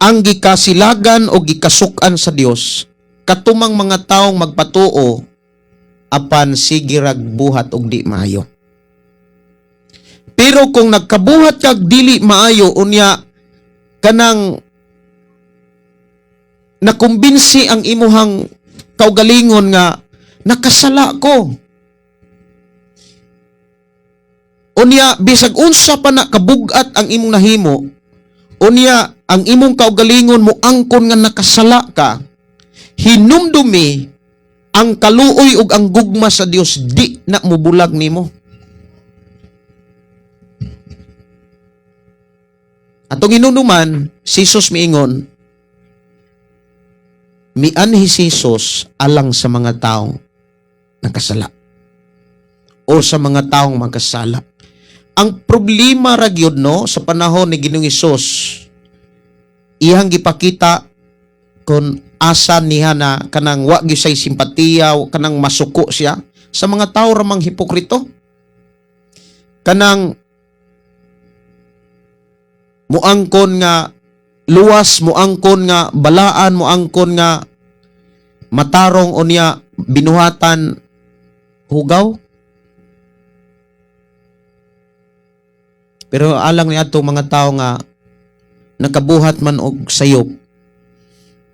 Ang gikasilagan o gikasukan sa Dios katumang mga taong magpatuo apan sige rag buhat og di maayo. Pero kung nagkabuhat kag dili maayo, unya kanang nakumbinsi ang imuhang kaugalingon nga nakasala ko. Unya bisag unsa pa na kabugat ang imong nahimo, unya ang imong kaugalingon mo angkon nga nakasala ka, hinumdumi ang kaluoy ug ang gugma sa Dios, di na mubulag nimo. Atong hinunuman, si Jesus miingon, mianhi si Jesus alang sa mga taong nakasala o sa mga taong magkasala. Ang problema ra gyud, no, sa panahon ni Ginoong Hesus, iyang gipakita kung asa niya na kanang wa gyud say simpatiya, kanang masuko siya sa mga tao ramang hipokrito. Kanang muangkon nga luwas, muangkon nga balaan, muangkon nga matarong, unya binuhatan hugaw. Pero alang ni atong mga tao nga nakabuhat man og sayop,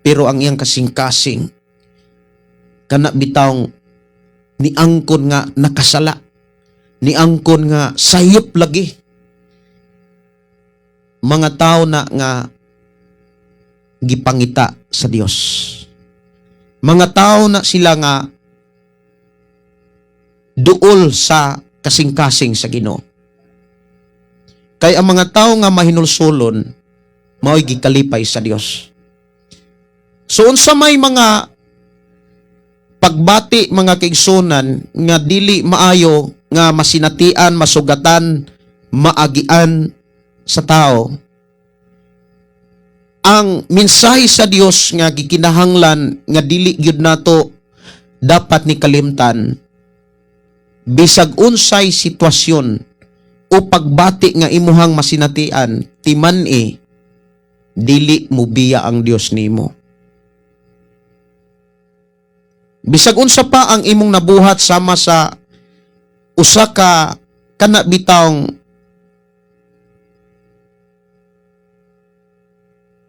pero ang iyang kasing-kasing kana bitawng niangkon nga nakasala, niangkon nga sayop lagi, mga tao na nga gipangita sa Dios. Mga tao na sila nga duol sa kasing-kasing sa Ginoo. Kay ang mga tao nga mahinulsulon mao'y gikalipay sa Dios. So unsa may mga pagbati, mga kaigsunan, nga dili maayo nga masinatian, masugatan, maagian sa tao, ang mensahe sa Dios nga gikinahanglan nga dili gyud nato dapat ni kalimtan, bisag unsay sitwasyon o pagbati nga imuhang masinatian, timan-i dili mubiya ang Dios nimo. Bisag unsa pa ang imong nabuhat, sama sa usa ka kana bitawng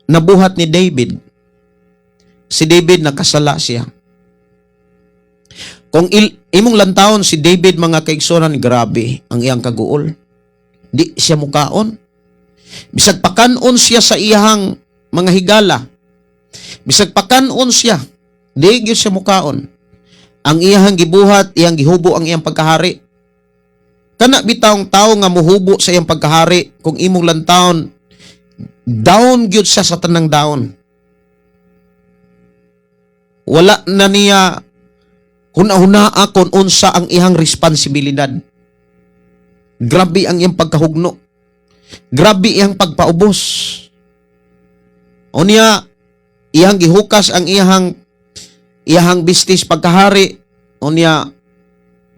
nabuhat ni David. Si David, nakasala siya. Kung imong lantawon si David, mga kaigsunan, grabe ang iyang kaguol. Di siya mukaon. Bisag pakanon siya sa iyang mga higala. Bisag pakanon siya, di gyud siya mukaon. Ang iyang gibuhat, iyang gihubo ang iyang pagkahari. Kana bitawng tao nga muhubo sa iyang pagkahari, kung imong lantawon, down gyud siya sa tanang down. Wala na niya huna-hunaa kung unsa ang iyang responsibilidad. Grabe ang iyang pagkahugno. Grabe iyang pagpaubos. Unya, iyang gihukas ang iyang business pagkahari. Unya,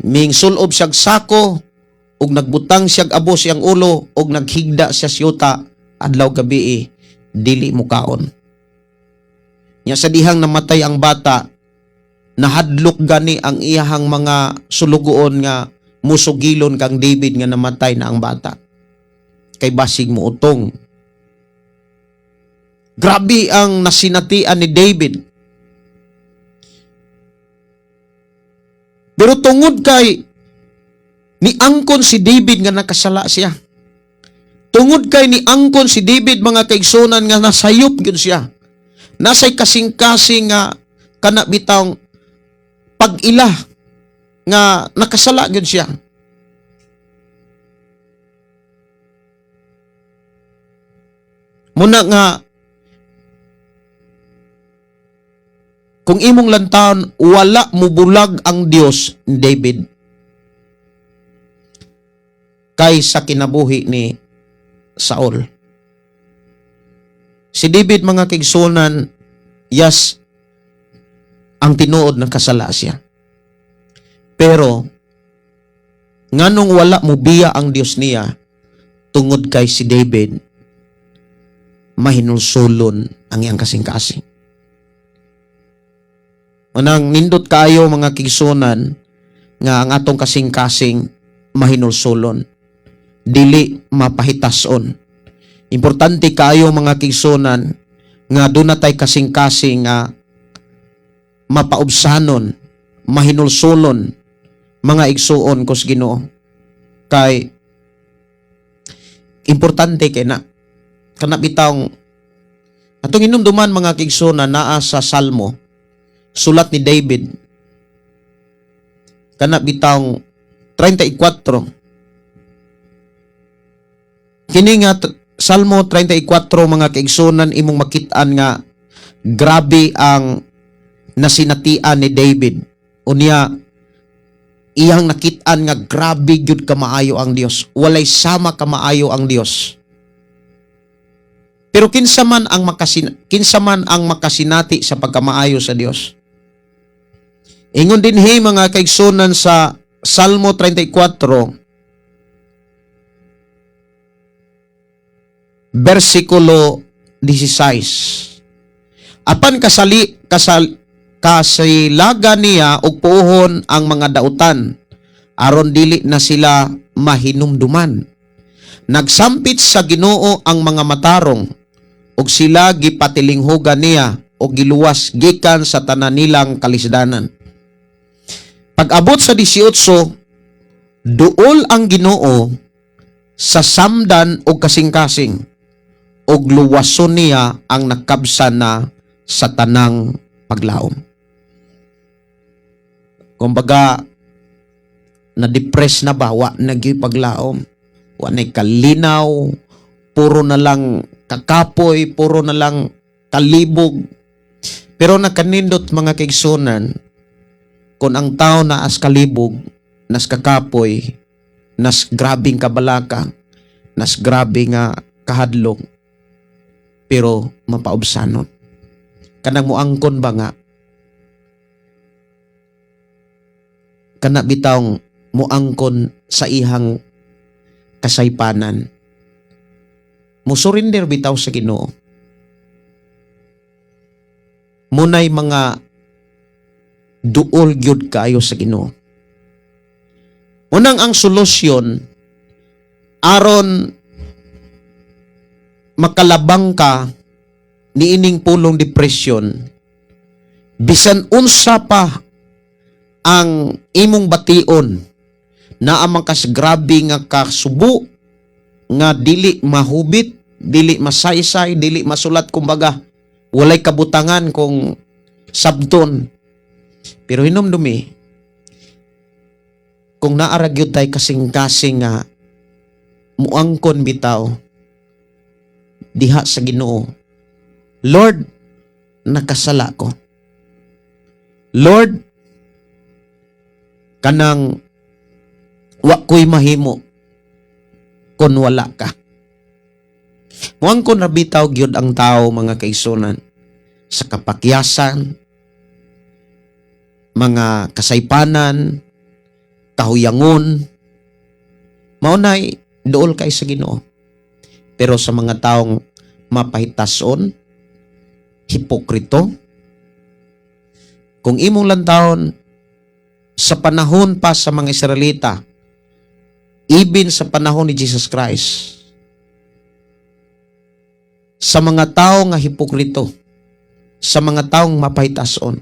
ming sulob siyag sako ug nagbutang siyag abo siyang ulo ug naghigda siya siyuta adlaw gabi, dili mukaon. Nya sa dihang namatay ang bata, nahadlok gani ang iyahang mga sulugoon nga musugilon kang David nga namatay na ang bata. Kay basig mo utong. Grabe ang nasinatian ni David. Pero tungod kay niangkon si David nga nakasala siya. Tungod kay niangkon si David, mga kaigsunan, nga nasayop gyud siya. Nasay kasing-kasing nga kana bitawng pag-ila nga nakasala gyud siya. Muna nga Kung imong lantawon, wala mubulag ang Dios ni David kay sa kinabuhi ni Saul. Si David, mga kaigsuonan, yes, ang tinuod, nakasala siya. Pero nganong wala mo biya ang Dios niya? Tungod kay si David mahinulsulon ang iyang kasing-kasing. Manang nindot kaayo, mga kaigsuonan, nga ang atong kasing-kasing mahinulsulon. Dili mapahitason. Importante kaayo, mga kaigsuonan, nga duna tay kasing-kasing nga mapaubsanon, mahinulsulon, mga igsuon kos Ginoo. Kay importante kay na kana bitawng atong hinumduman, mga kaigsuonan, naa sa Salmo, sulat ni David, kana bitawng 34. Kini nga Salmo 34, mga kaigsuonan, imong makit-an nga grabe ang nasinatian ni David. Unya iyang nakit-an nga grabe gyud kamaayo ang Dios, walay sama kamaayo ang Dios. Pero kinsa man ang makasinati sa pagkamaayo sa Dios? Ingon dinhi, mga kaigsuonan, sa Salmo 34 versikulo 16. Apan kasali kasal kasilaga niya og puohon ang mga dautan aron dili na sila mahinumduman. Nagsampit sa Ginoo ang mga matarong ug sila gipatilinghugan niya og giluwas gikan sa tanan nilang kalisdanan. Pag-abot sa 18, duol ang Ginoo sa samdan og kasing-kasing ug luwason niya ang nakabsan na sa tanang paglaom. Kumbaga, na-depress na ba, wa na gyud paglaom, wa na'y kalinaw, puro na lang kakapoy, puro na lang kalibog. Pero nakanindot, mga kaigsuonan, kung ang tao na as kalibog, nas kakapoy, nas grabing kabalaka, nas grabe nga kahadlok, pero mapaubsanon. Kanang muangkon ba nga, kana bitawng muangkon sa ihang kasaypanan. Musurrender bitaw sa Ginoo. Munay mga duol gyud kaayo sa Ginoo. Unang ang solusyon aron makalabang ka niining pulong depression, bisan unsa pa ang imong bation, naa man kas grabe nga kasubo nga dili mahubit, dili masaysay, dili masulat, kumbaga walay kabutangan kung sabton, pero hinumdumi kung naa ra gyud tay kasing-kasing nga muangkon bitaw diha sa Ginoo, "Lord, nakasala ko. Lord, kanang wa ko'y mahimo kon wala ka." Muangkon ra bitaw gyud ang tao, mga kaigsuonan, sa kapakyasan, mga kasaypanan, kahuyangon, mao nay duol kay sa Ginoo. Pero sa mga taong mapahitason, hipokrito, kung imong lantawon sa panahon pa sa mga Israelita, even sa panahon ni Jesus Christ, sa mga tao nga hipokrito, sa mga taong mapahitason,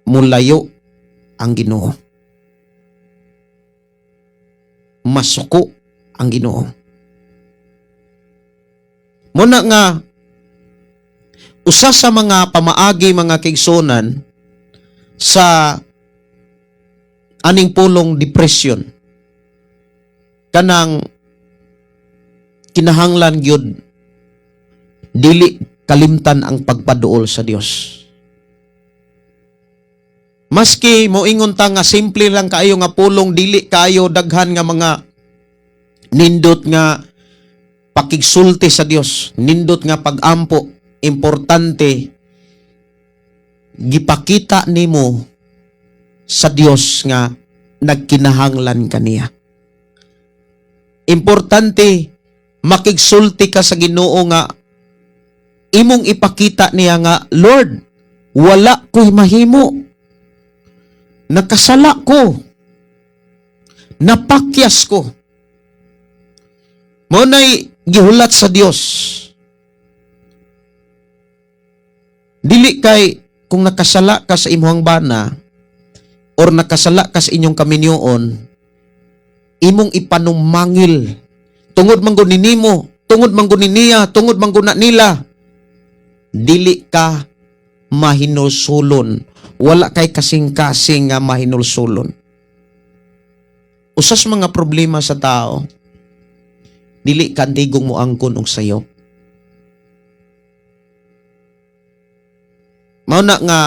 mulayo ang Ginoo. Masuko ang Ginoo. Muna nga usa sa mga pamaagi, mga kaigsuonan, sa aning pulong depression, kanang kinahanglan gyud dili Kalimtan ang pagpaduol sa Dios. Maski moingon ta nga simple lang kaayo nga pulong, dili kaayo daghan nga mga nindot nga pakigsulti sa Dios, nindot nga pagampo, importante gipakita nimo sa Dios nga nagkinahanglan kaniya. Importante makigsulti ka sa Ginoo nga imong ipakita niya nga, "Lord, wala ko'y mahimo. Nakasala ko. Napakyas ko." Mao nay gihulat sa Dios. Dili kay kung nakasala ka sa imong bana or nakasala ka sa inyong kaminyoon, imong ipanumangil. Tungod man gud ni nimo, tungod man gud ni niya, tungod man gud na nila. Dili ka mahinulsulon. Wala kay kasing-kasing nga mahinulsulon. Usas mga problema sa tao, dili ka antigong moangkon og sayop. Mao na nga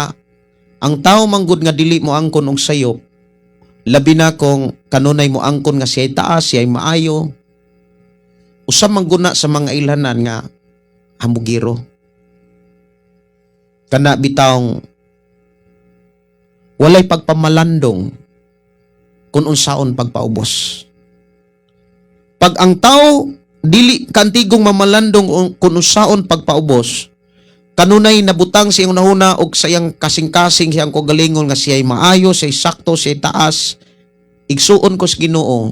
ang tao manggod nga dili mo angkon og sayop, labi na kung kanunay mo angkon nga siya'y taas, siya'y maayo, usa man gud na sa mga ilhanan nga hamugiro. Kana bitawng walay pagpamalandong kung unsaon pagpaubos. Pag ang tao dili kantigong mamalandong kung unsaon pagpaubos, kanunay nabutang sa iyang nahuna og sa iyang kasing-kasing, siyang kagalingon nga siya'y maayo, siya'y sakto, siya'y taas, igsuon ko sa Ginoo,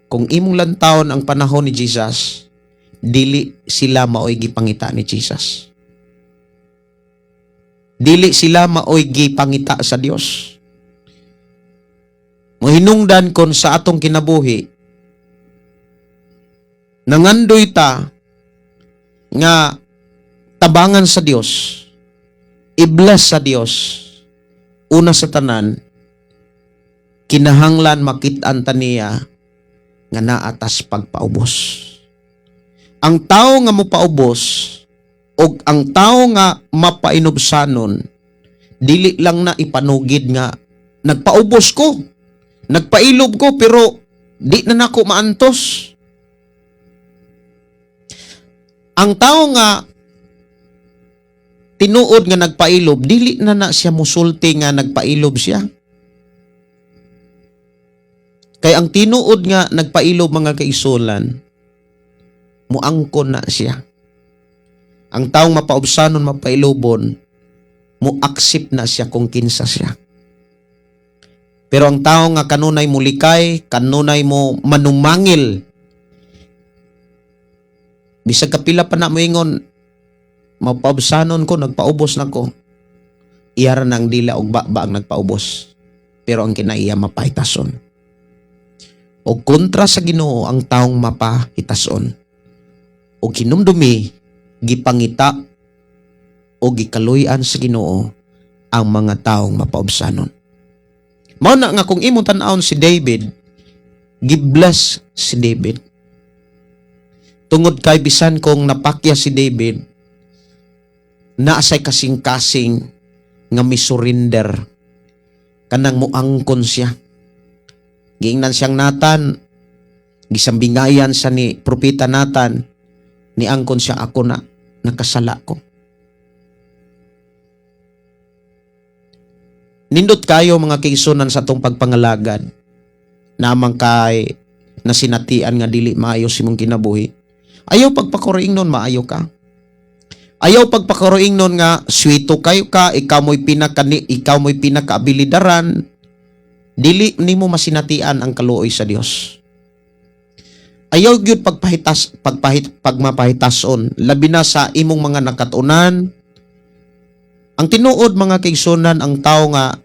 kung imong lantawon ang panahon ni Jesus, dili sila maoy gipangita ni Jesus. Dili sila maoy gipangita sa Dios. Mohinungdan kon sa atong kinabuhi, nangandoy ta nga tabangan sa Dios, i-bless sa Dios, una sa tanan, kinahanglan makit-an ta niya nga naatas pagpaubos. Ang tao nga mopaubos og ang tao nga mapainubsanon, dili lang na ipanugid nga nagpaubos ko, nagpailob ko, pero di na nako maantos. Ang tao nga tinuod nga nagpailob, dili na na siya musulti nga nagpailob siya. Kay ang tinuod nga nagpailob, mga kaigsuonan, muangkon na siya. Ang taong mapaubsanon, mapailobon, mo-accept na siya kung kinsa siya. Pero ang tao nga kanunay mo likay, kanunay mo manumangil, bisag kapila pa na moingon, "Mapaubsanon ko, nagpaubos na ko." Iyara ng dila og baba ang nagpaubos. Pero ang kinaiya mapahitason. O kontra sa Ginoo ang taong mapahitason. O kinumdumi, gipangita o gikaluy-an sa Ginoo ang mga taong mapaubsanon. Mao na nga kung imong tan-awon si David, gibless si David. Tungod kay bisan kung napakya si David, naasay kasing-kasing nga misurrender, kanang muangkon siya. Giingnan siyang Nathan, gisambingayan sa ni propeta Nathan, niangkon siya, "Ako na, nakasala ko." Nindot kayo, mga kaigsuonan, sa atong pagpangalagad. Namang kay nasinatian nga dili maayo sa imong kinabuhi. Ayaw pagpakuroing nun maayo ka. Ayaw pagpakuroing nun nga swito kayo ka, ikaw mo'y pinakaabilidaran. Dili nimo masinatian ang kaluoy sa Dios. Ayaw gyud pagpahitas pagpahit pagmapahitason, labi na sa imong mga nakatunan. Ang tinuod, mga kaigsuonan, ang tao nga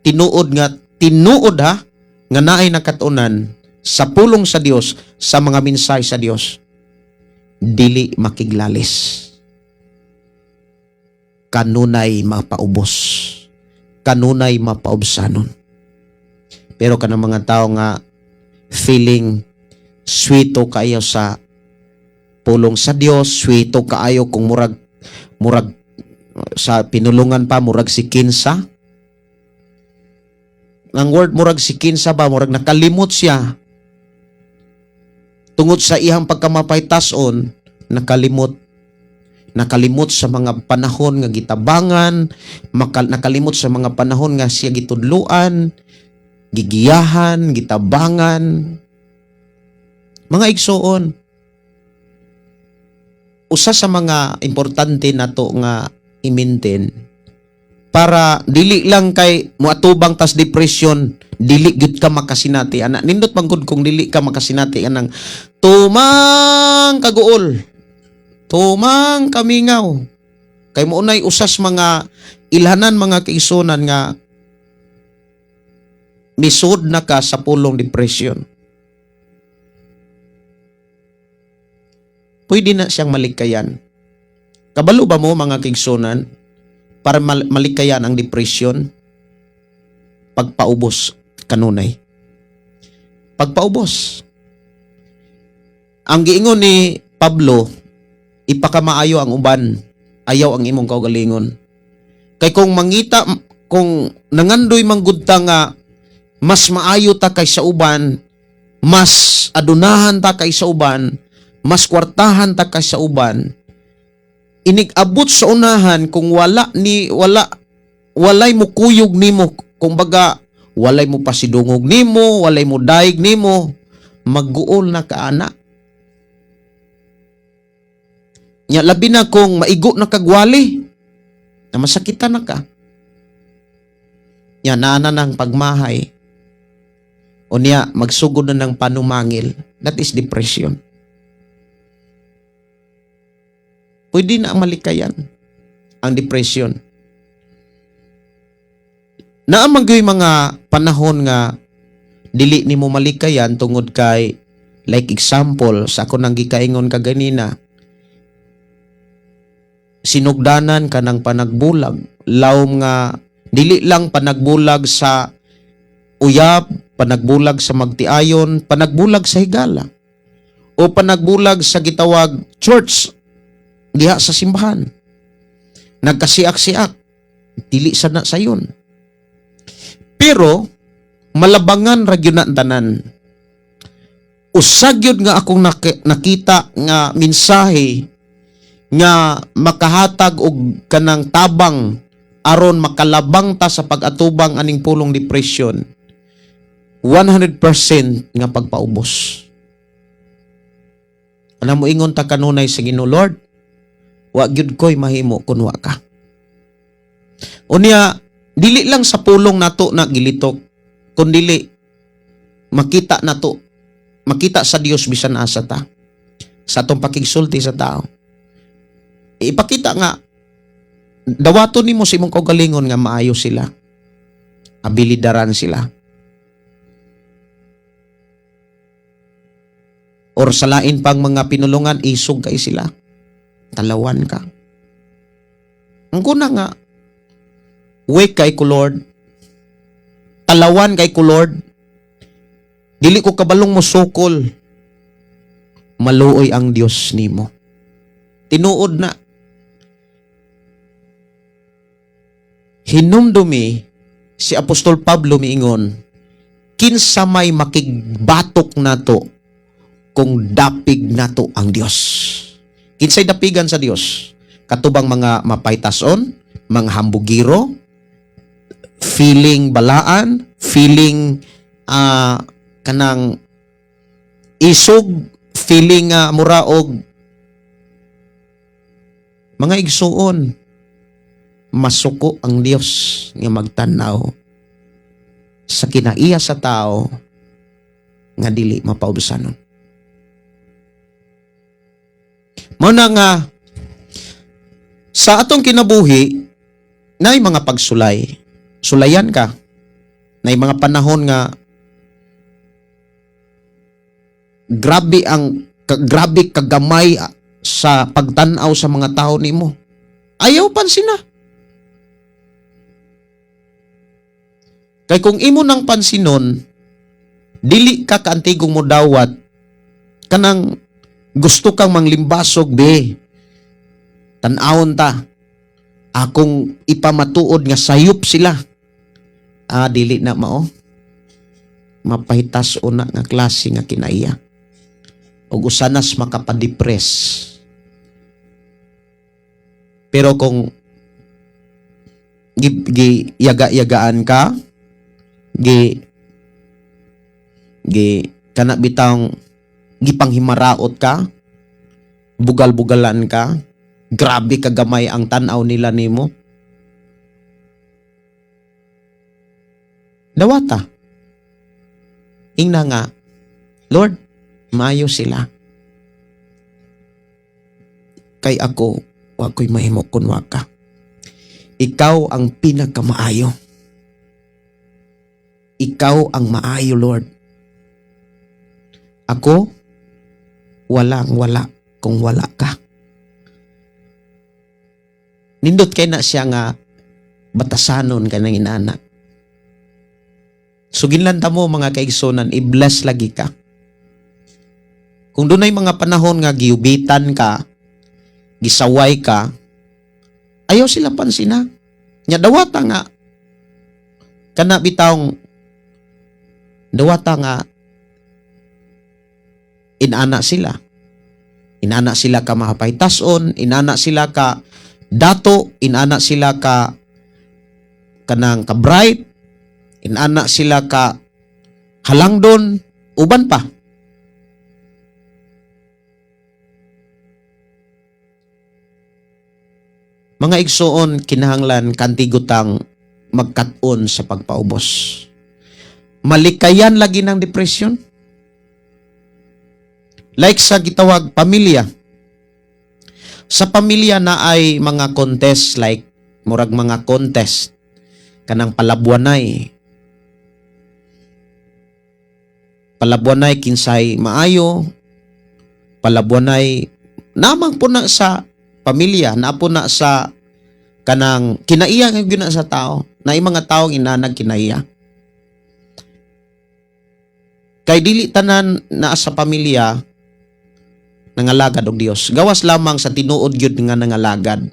tinuod nga tinuod ha nga naay nakatunan sa pulong sa Dios, sa mga mensahe sa Dios, dili makiglalis. Kanunay mapaubos, kanunay mapaubsanon. Pero kanang mga tao nga feeling sweeto kayo sa pulong sa Dios, sweeto kaayo kung murag murag sa pinulungan pa, murag si kinsa. Ang word "murag si kinsa" ba, murag nakalimot siya. Tungod sa iyang pagkamapaytason, nakalimot nakalimot sa mga panahon nga gitabangan, nakalimot sa mga panahon nga siya gitudluan, gigiyahan, gitabangan. Mga igsoon, usa sa mga importante nato nga i-maintain para dili lang kay moatubang tas depression, dili gyud ka makasinati ana. Nindot man gud kung dili ka makasinati anang tumang kaguol, tumang kamingaw, kay mo unay usas mga ilhanan, mga kaigsuonan, nga misud na ka sa pulong depression. Pwede na siyang malikayan. Kabalo ba mo, mga kaigsuonan, para malikayan ang depression, pagpaubos kanunay. Pagpaubos. Ang giingon ni Pablo, ipakamaayo ang uban, ayaw ang imong kaugalingon. Kay kung mangita, kung nangandoy manggud ta nga mas maayo ta kaysa uban, mas adunahan ta kaysa uban, mas kwartahan ta kaysa uban, inig-abot sa unahan kung wala ni wala walay mo kuyog nimo, kumbaga walay mo pasidungog nimo, walay mo daig nimo, magguol na ka ana. Nya labi na kung maigo na kagwali na masakitan na ka. Nya naana ng pagmahay. O niya magsugod na ng panumangil. That is depression. Pwede na ang malikayan ang depression. Naa man gyud mga panahon nga dili nimo malikayan tungod kay, like example sa ako nang gikaingon kaganina, sinugdanan ka ng panagbulag, lawom nga dili lang panagbulag sa uyab, panagbulag sa magtiayon, panagbulag sa higala o panagbulag sa gitawag church diha sa simbahan, nagkasiak-siak, dili sa na sayon, pero malabangan ra gyud na ang tanan. Usa gyud nga akong nakita nga mensahe nga makahatag og kanang tabang aron makalabang ta sa pag-atubang aning pulong depression, 100% nga pagpaubos. Alam mo, ingon ta kanunay sa Ginoo, "Lord, wa gyud ko'y mahimo kun wa ka." Unya dili lang sa pulong nato na gilitok, kun dili makita nato, makita sa Dios bisan asa ta sa atong pakigsulti sa tao. Ipakita nga dawaton nimo sa imong kaugalingon nga maayo sila, abilidaran sila, or sa lain pang mga pinulungan, isog kay sila, talawan ka. Ang kuna nga, wake kay ko, Lord, talawan kay ko, Lord, dili ko kabalong mo sukol. Maluoy ang Dios nimo. Tinuod na. Hinumdumi si Apostol Pablo miingon, kinsa may makigbatok nato kung dapig nato ang Dios? Kinsay dapigan sa Dios? Katubang mga mapaytason, mga hambugiro, feeling balaan, feeling kanang isog, feeling muraog. Mga igsuon, masuko ang Dios nga magtanaw sa kinaiya sa tao nga dili mapaubsanon. Mao na nga sa atong kinabuhi naay mga pagsulay. Sulayan ka. Naay mga panahon nga grabe kagamay sa pagtan-aw sa mga tao nimo. Ayaw pansina. Kay kung imo nang pansinon, dili ka kaantigong mo dawat kanang Gusto kang manglimbasog, be. Tan-awon ta. Akong ipamatuod nga sayop sila. Ah, dili na mao. Mapahitas una nga klase nga kinaiya. Ug usanas makapadepress. Pero kung gi, gi yaga-yagaan ka, gi gi kana bitawng gipanghimaraot ka, bugal-bugalan ka, grabe kagamay ang tan-aw nila nimo. Dawata. Ingna nga, "Lord, maayo sila. Kay ako, wa ko'y mahimo kun wa ka. Ikaw ang pinakamaayo. Ikaw ang maayo, Lord. Ako, walang wala kung wala ka." Nindot kay na siya nga batasanon ka ng inana. So ginlanta mo, mga kaigsunan, i-bless lagi ka. Kung dunay mga panahon nga giubitan ka, gisaway ka, ayaw sila pansina. Nya dawata nga kana bitawng dawata nga inana sila. Inana sila ka mahapaytason, inana sila ka dato, inana sila ka kanang ka bright, inana sila ka halangdon, uban pa. Mga igsoon, kinahanglan kantigutang magkat-on sa pagpaubos. Malikayan lagi ng depression. Like sa gitawag pamilya. Sa pamilya na ay mga contest, like murag mga contest kanang palabwanay. Palabwanay kinsay maayo, palabwanay namang po na sa pamilya, na po na sa kanang kinaiya nga gyud na sa tao, na mga taong inanag kinaiya. Kay dili tanan naa sa pamilya nangalagad og Dios. Gawas lamang sa tinuod gyud nga nangalagad.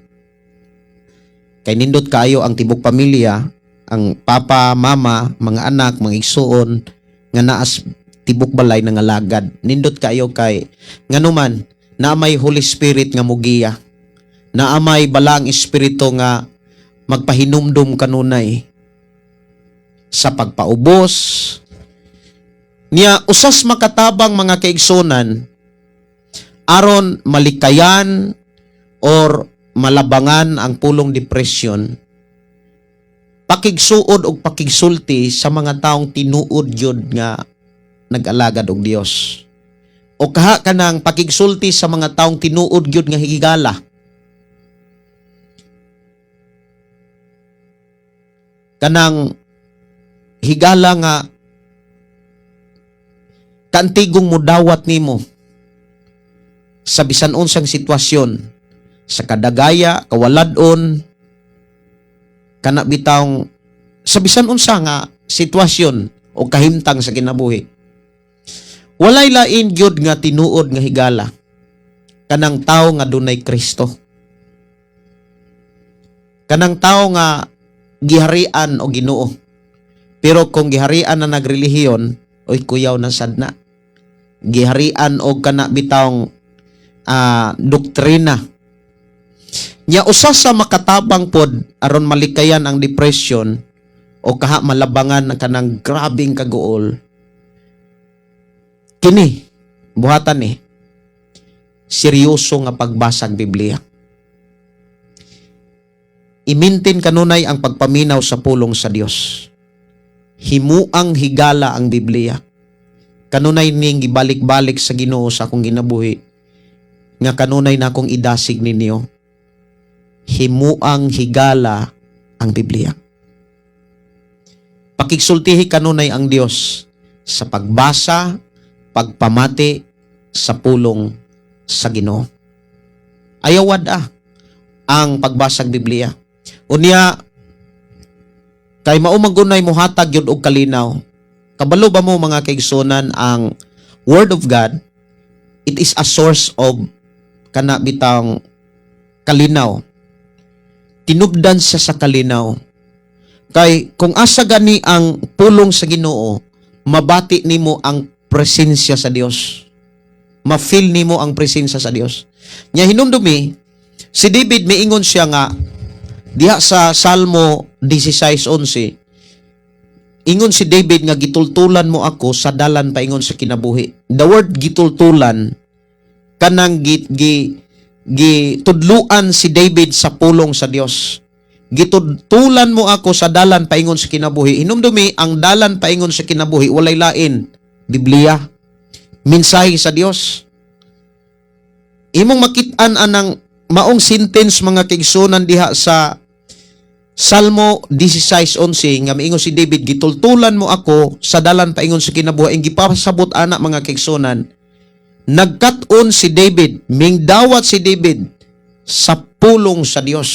Kay nindot kaayo ang tibok pamilya, ang papa, mama, mga anak, mga igsuon nga naas tibok balay nangalagad. Nindot kaayo kay nganuman na may Holy Spirit nga mugiya. Naa may Balaang Espiritu nga magpahinumdum kanunay sa pagpaubos. Niya usas makatabang, mga kaigsunan, aron malikayan or malabangan ang pulong depression, pakigsuod og pakigsulti sa mga taong tinuod gyud nga nag-alagad og Dios o kaha kanang pakigsulti sa mga taong tinuod gyud nga higala. Kanang higala nga kantigong mudawat nimo sa bisan unsang sitwasyon, sa kadagaya, kawalad-on, kana bitawng sa bisan unsa nga sitwasyon o kahimtang sa kinabuhi. Walay lain gyud nga tinuod nga higala kanang tao nga dunay Kristo, kanang tao nga giharian o Ginoo. Pero kung giharian na nagrelihiyon, oy, kuyaw na sad na. Giharian og kana bitawng doktrina. Nya usa sa makatabang pod aron malikayan ang depression o kaha malabangan ang kanang grabing kaguol, kini buhatan ni seryoso nga pagbasag Biblia. I-maintain kanunay ang pagpaminaw sa pulong sa Dios. Himuang higala ang Biblia. Kanunay ning gibalik-balik sa Ginoo sa akong ginabuhi nga kanunay na akong idasig ninyo. Himuang higala ang Biblia. Pakigsultihi kanunay ang Dios sa pagbasa, pagpamati sa pulong sa Ginoo. Ayaw wad ang pagbasag Biblia. Unya kay mao man gunay muhatag yun og kalinaw. Kabalo ba mo, mga kaigsunan, ang Word of God It is a source of kana bitang kalinaw. Tinubdan siya sa kalinaw. Kay kung asa gani ang pulong sa Ginoo, mabati nimo ang presensya sa Dios. Ma-feel nimo ang presensya sa Dios. Nya hinumdumi, si David miingon siya nga diha sa Salmo 16:11, ingon si David nga gitultulan mo ako sa dalan paingon sa kinabuhi. The word gitultulan, kanang gi, gi, gitudluan si David sa pulong sa Dios. Gitultulan mo ako sa dalan paingon sa kinabuhi. Hinumdumi, ang dalan paingon sa kinabuhi walay lain, Biblia. Mensahe sa Dios. Imong makit-an anang maong sentence, mga kaigsunan, diha sa Salmo 16:11 nga miingon si David, "Gitultulan mo ako sa dalan paingon sa kinabuhi." Ang gipasabot ana, mga kaigsunan, nagkat-on si David, mingdawat si David sa pulong sa Dios.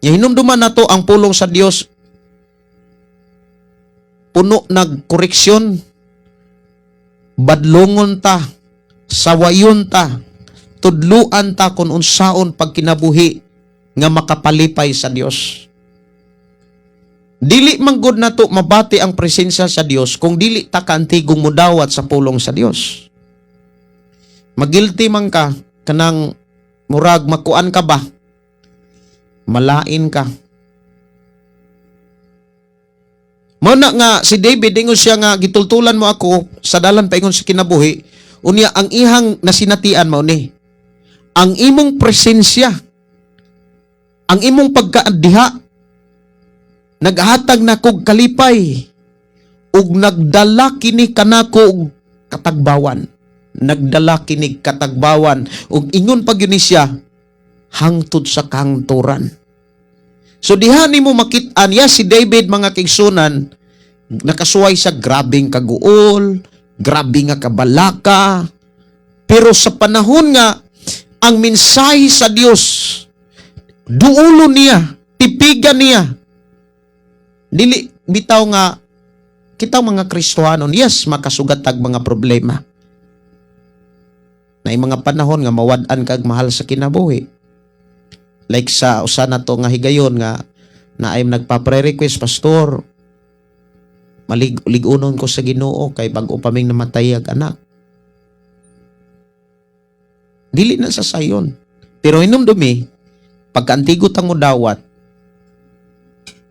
Nya hinumduman nato, ang pulong sa Dios puno nag koreksyon, badlongon ta, sawayon ta, tudluan ta kung unsaon pagkinabuhi nga makapalipay sa Dios. Dili man gud nato mabati ang presensya sa Dios kung dili ta kaantigong mudawat sa pulong sa Dios. Magilty man ka, kanang murag makuan ka ba? Malain ka. Mao na nga si David ingon siya nga gitultulan mo ako sa dalan paingon sa kinabuhi. Unya ang ihang nasinatian mao ni ang imong presensya, ang imong pagkaadiha, naghatag na kog kalipay ug nagdala kini kanako og katagbawan. Nagdala kini katagbawan ug ingon pa gyud ni siya hangtod sa kahangturan. So diha nimo makit-an ya si David, mga kaigsunan, nakasuway sa grabeng kaguol, grabe nga kabalaka. Pero sa panahon nga ang mensahe sa Dios duulo niya, tipigan niya. Dili bitaw nga kita mga Kristohanon, yes, makasugat tag mga problema. Na mga panahon nga mawad-an kag mahal sa kinabuhi. Like sa usa na to nga higayon nga naay nagpa-pre-request, "Pastor, malig lig-unon ko sa Ginoo kay bag-o pa ming namatay ag anak." Dili na sa sayon. Pero hinumdumi, pagkaantigo tang dawat,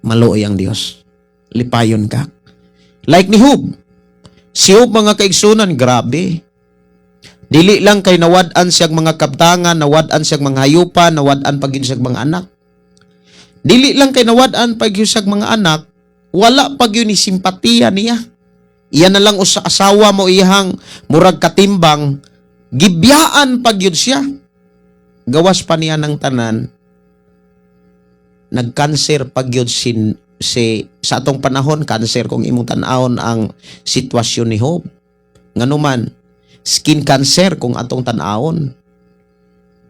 maluoy ang Dios. Lipayon ka. Like ni Job. Si Job, mga kaigsunan, grabe. Dili lang kay nawad-an siyang mga kabtangan, nawad-an siyang mga hayupan, nawad-an pa gyud siyang mga anak. Dili lang kay nawad-an pa gyud siyang mga anak, wala pa gyud ni simpatiya niya. Iya na lang usa asawa mo iyang murag katimbang, gibiyaan pa gyud siya. Gawas pa niya ng tanan, nagkanser pa gyud si sa atong panahon cancer kung imong tan-awon ang sitwasyon ni Job. Nganuman, skin cancer kung atong tan-awon.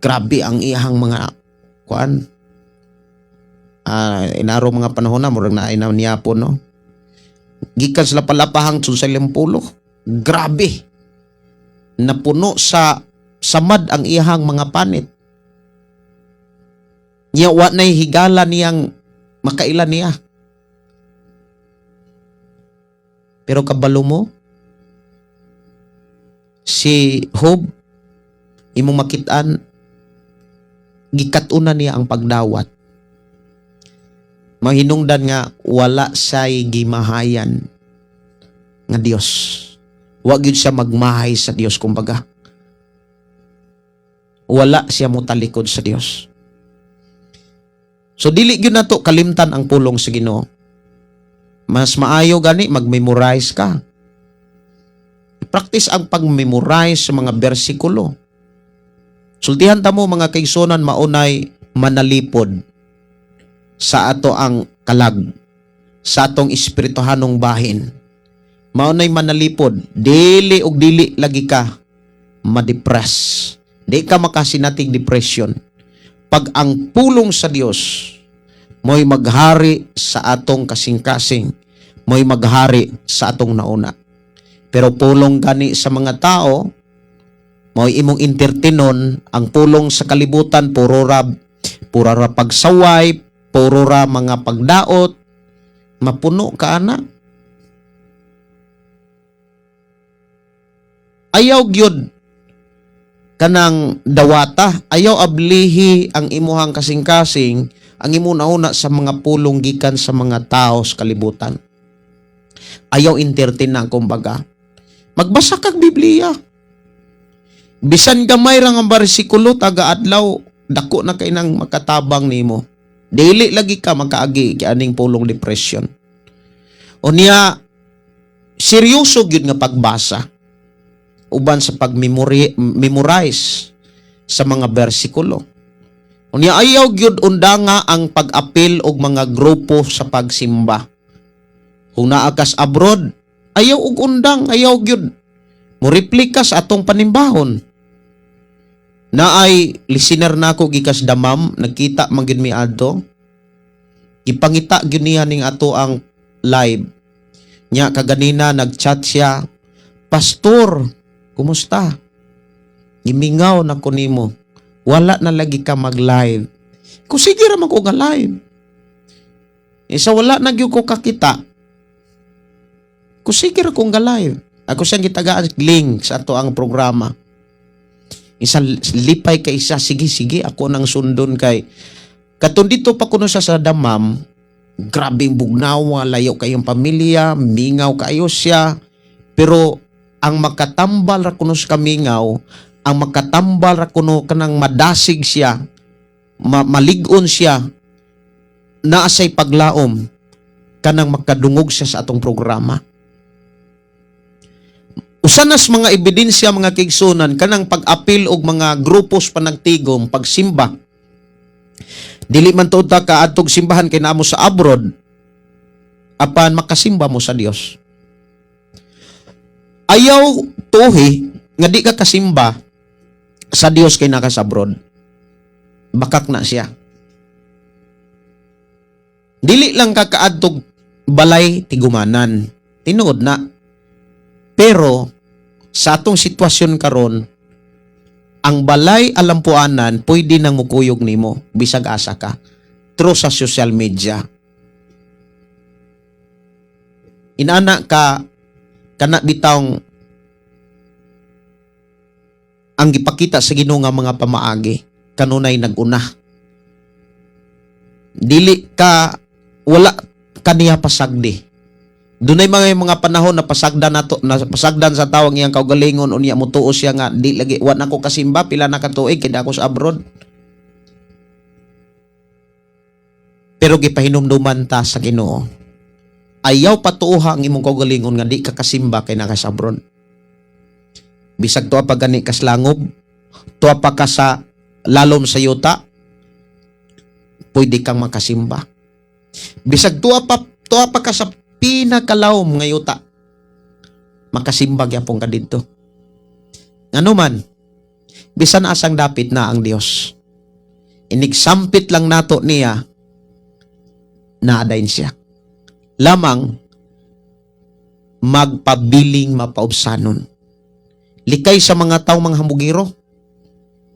Grabe ang iyahang mga kuan. Inaro mga panahon na murag naay na niya po, no. Gikan sa lapalapahang sa limpulo. Grabe. Napuno sa samad ang iyahang mga panit. Niya wa na'y higala niyang makaila niya. Pero kabalo mo, si Job, imong makitaan, gikatunan niya ang pagdawat. Mahinungdan nga wala siya'y gimahayan nga Dios. Wa gyud siya magmahay sa Dios kumbaga. Wala siya motalikod sa Dios. So dili gyud nato kalimtan ang pulong sa Ginoo. Mas maayo gani mag-memorize ka. I-practice ang pag-memorize sa mga bersikulo. Sultihan ta mo, mga kaigsunan, maunay manalipod sa ato ang kalag, sa atong espirituhanong bahin. Maunay manalipod, dili og dili lagi ka ma-depress. Di ka makasinatig depression. Pag ang pulong sa Dios mo'y maghari sa atong kasing-kasing, mo'y maghari sa atong nauna. Pero pulong gani sa mga tao, Mao'y imong entertainon ang pulong sa kalibutan, puro ra pagsaway, puro ra mga pagdaot, mapuno ka ana. Ayaw gyud kanang dawata, ayaw ablihi ang imuhang kasing-kasing, ang imong nauna sa mga pulong gikan sa mga tao sa kalibutan. Ayaw entertain na, kumbaga. Magbasa kag Biblia. Bisan gamay ra nga bersikulo taga adlaw, dako na kay nang makatabang nimo. Dili lagi ka makaagi kay aning pulong depression. Unya, seryoso gyud nga pagbasa uban sa pag-memorize memorize sa mga bersikulo. Unya, ayaw gyud undanga ang pag-apil og mga grupo sa pagsimba. Kung naa kas abroad, ayaw og undang, ayaw gyud. Mo replika sa atong panimbahon. Naay listener nako gikas Damam, nagkita man gyud mi adto. Gipangita gyud niya ning ato ang live. Nya kaganina nagchat siya, "Pastor, kumusta? Gimingaw na ko nimo. Wala na lagi ka mag-live." Kung sige ra man ko nga live. Isa wala na gyud ko kakita. Kung sige ra ko nga live. Ako siyang gitagaan link sa ato ang programa. Isa lipay kay isa, sige sige, ako nang sundon kay katon dito pa kuno siya sa Damam, grabing bugnawa, layo kayong pamilya, mingaw kayo siya. Pero ang makatambal ra kuno sa kamingaw, ang makatambal ra kuno kanang madasig siya, malig-on siya, naa say paglaom kanang makadungog siya sa atong programa. Usa nas mga ebidensya, mga kaigsuonan, kanang pag-apil og mga grupos panagtigom pagsimba. Dili man tuod ta kaadtog simbahan kay naa mo sa abroad, apan makasimba mo sa Dios. Ayaw tuhi nga di ka kasimba sa Dios kay naa ka sa abroad. Bakak na siya. Dili lang ka kaadtog balay tigumanan. Tinuod na. Pero sa atong sitwasyon karon, ang balay alampuanan pwede nang mukuyog nimo bisag asa ka through sa social media. Inana ka kana bitawng ang gipakita sa Ginoo nga mga pamaagi kanunay naguna. Dili ka, wala kaniya pasagdi. Dunay mga panahon na pasagdan nato, na pasagdan sa tawo ang iyang kaugalingon, unya mutuo siya nga di lagi, wa na ko kasimba pila na ka tuig kay ako sa abroad. Pero gipahinumduman ta sa Ginoo. Ayaw patuoha ang imong kaugalingon nga di ka kasimba kay naa ka sa abroad. Bisag tuwa pa gani kas langob, tuwa pa ka sa lalom sa yuta, pwede kang makasimba. Bisag tuwa pa ka sa pinakalawom nga yuta, makasimba gyapon ka didto. Ngano man, bisan asang dapit na ang Dios. Inigsampit lang nato niya, naadayin siya. Lamang magpabiling mapaubsanon. Likay sa mga taong mga hambugiro.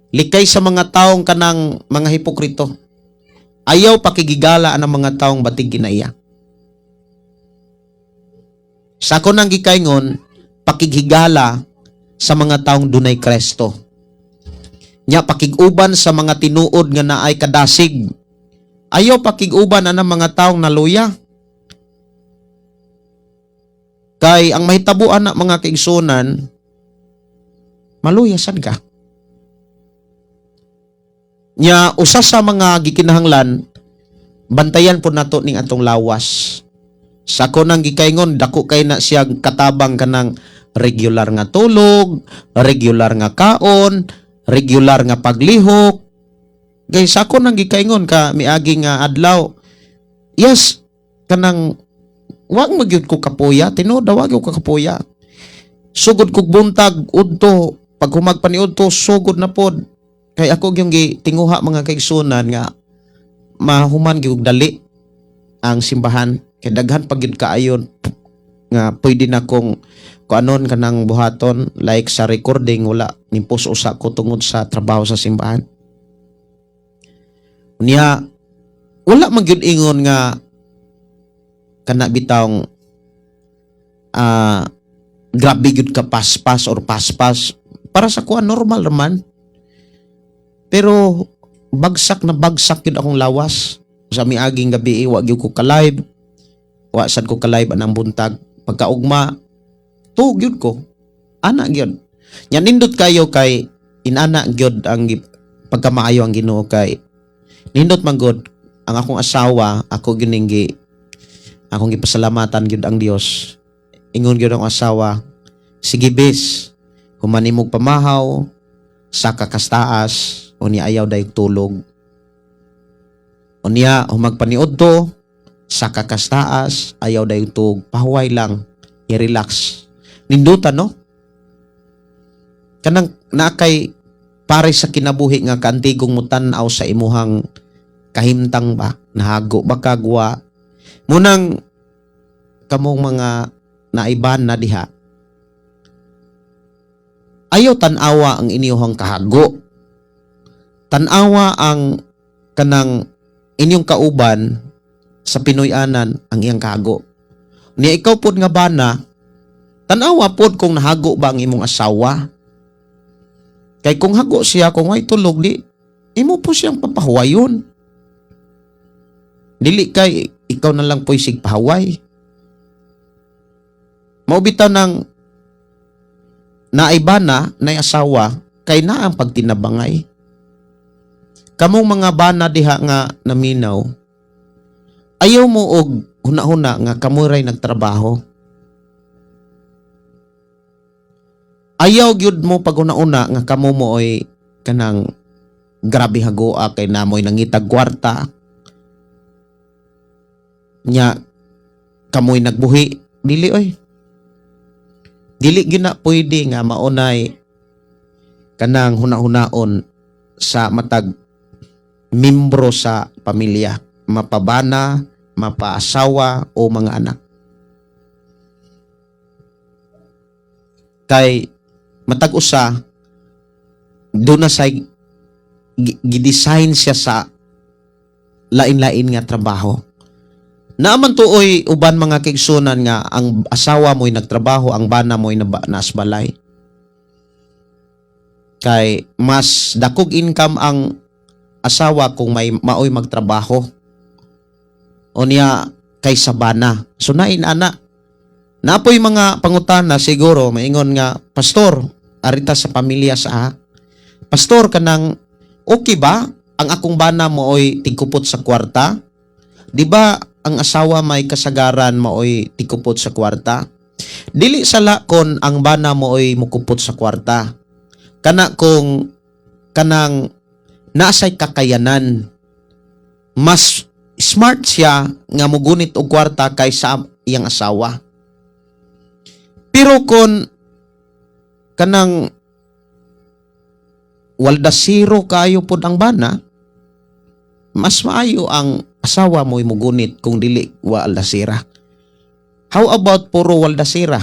Likay sa mga taong kanang mga hipokrito. Ayaw pakigigala ang mga taong batig ginaiya. Sa ako nang gikaingon, pakighigala sa mga taong dunay Kristo. Nya pakiguban sa mga tinuod nga naay kadasig. Ayaw pakiguban ang mga taong naluya. Kay ang mahitabuan na, mga kaigsunan, maluya sad ka. Nya usa sa mga gikinahanglan, bantayan po nato ning atong lawas. Sa ako nang gikaingon, dako kay na siya katabang kanang regular nga tulog, regular nga kaon, regular nga paglihok. Kay sa ako nang gikaingon ka miagi nga adlaw, yes, kanang wag magyud ko kapuya, tinuod wag gyud ko kapuya. Sugod kog buntag udto, pag humag pa ni udto, sugod na pod. Kay ako gyung gitinguha, mga kaigsunan, nga mahuman gyud dali ang simbahan kay daghan pa gyud kaayon nga pwede na kong kuanon kanang buhaton, like sa recording, wala ni post usa ko tungod sa trabaho sa simbahan. Unya wala man gyud ingon nga kana bitawng grabe gyud ka paspas or paspas. Para sa kuan, normal raman, pero bagsak na bagsak gyud akong lawas sa miaging gabi. Wa gyud ko ka-live, wa sad ko ka-live anang buntag. Pagkaugma, tuog gyud ko ana gyud. Nya nindot kayo kay inana gyud ang pagkamaayo ang Ginoo, kay nindot man gud ang akong asawa. Ako gyud ning akong gipasalamatan gyud ang Dios. Ingon gyud ang asawa, "Sige bes, human nimog pamahaw, saka kastaas, unya ayaw dayong tulog. Unya humagpaniudto, saka kastaas, ayaw dayong tulog, pahuway lang, i-relax." Nindutan, no? Kanang nakay pare sa kinabuhi nga kaantigong mo tan-aw sa imuhang kahimtang ba, nahago ba kagwa munang kamong mga naiban na diha, ayaw tan-awa ang inyong kahago, tan-awa ang kanang inyong kauban sa Pinoy-anan ang iyang kahago. Niya ikaw pod nga bana, tan-awa pod kung nahago ba ang imong asawa, kay kung hago siya, kung ay tulog, di imo po siyang papahuwayon. Dili kay ikaw na lang po'y sigpahuway. Mao bitaw ng naibana na asawa kay naa ang pagtinabangay. Kamong mga bana diha nga naminaw, ayaw mo og huna-huna nga kamo ray nagtrabaho. Ayaw gyud mo paghuna-una nga kamo mo oy kanang grabe hagoa kay namoy nangitag kwarta. Nya kamoy nagbuhi, dili oy. Dili gyud na pwede nga maunay kanang huna-hunaon sa matag membro sa pamilya, mapabana, mapaasawa o mga anak. Kay matag usa doon na say gidesign siya sa lain-lain nga trabaho. Naaman tuoy uban mga kaigsunan nga ang asawa mo'y nagtrabaho, ang bana mo'y nasbalay. Kay mas dakog income ang asawa kung may maoy magtrabaho. O niya kaysa bana. So nain ana. Napoy mga pangutana siguro maingon nga, "Pastor, arita sa pamilya sa ha. Pastor, kanang okay ba ang akong bana mooy tigkupot sa kwarta? Di ba ang asawa may kasagaran maoy tigkupot sa kwarta?" Dili sala kon ang bana mooy mukupot sa kwarta. Kana kung kanang naasay kakayanan, mas smart siya nga mugunit og kwarta kaysa iyang asawa. Pero kung kanang walda zero kayo pod ang bana, mas maayo ang asawa mo'y mugunit kung dili walda sira. How about puro walda sira?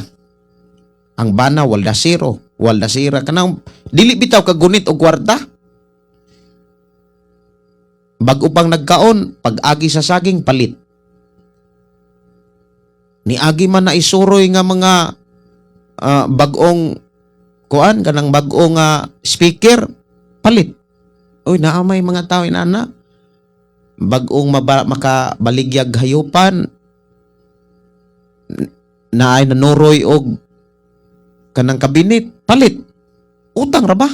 Ang bana walda zero, walda sira, kanang dili bitaw kagunit og kwarta. Bag-o pang nagkaon, pag-agi sa saging, palit. Niagi man na isuroy nga mga bag-ong kuan, kanang bag-o nga speaker, palit. Uy, naamay mga tao inana. Bag-ong makabaligyag hayupan, naay nanuroy og kanang kabinet, palit. Utang ra ba?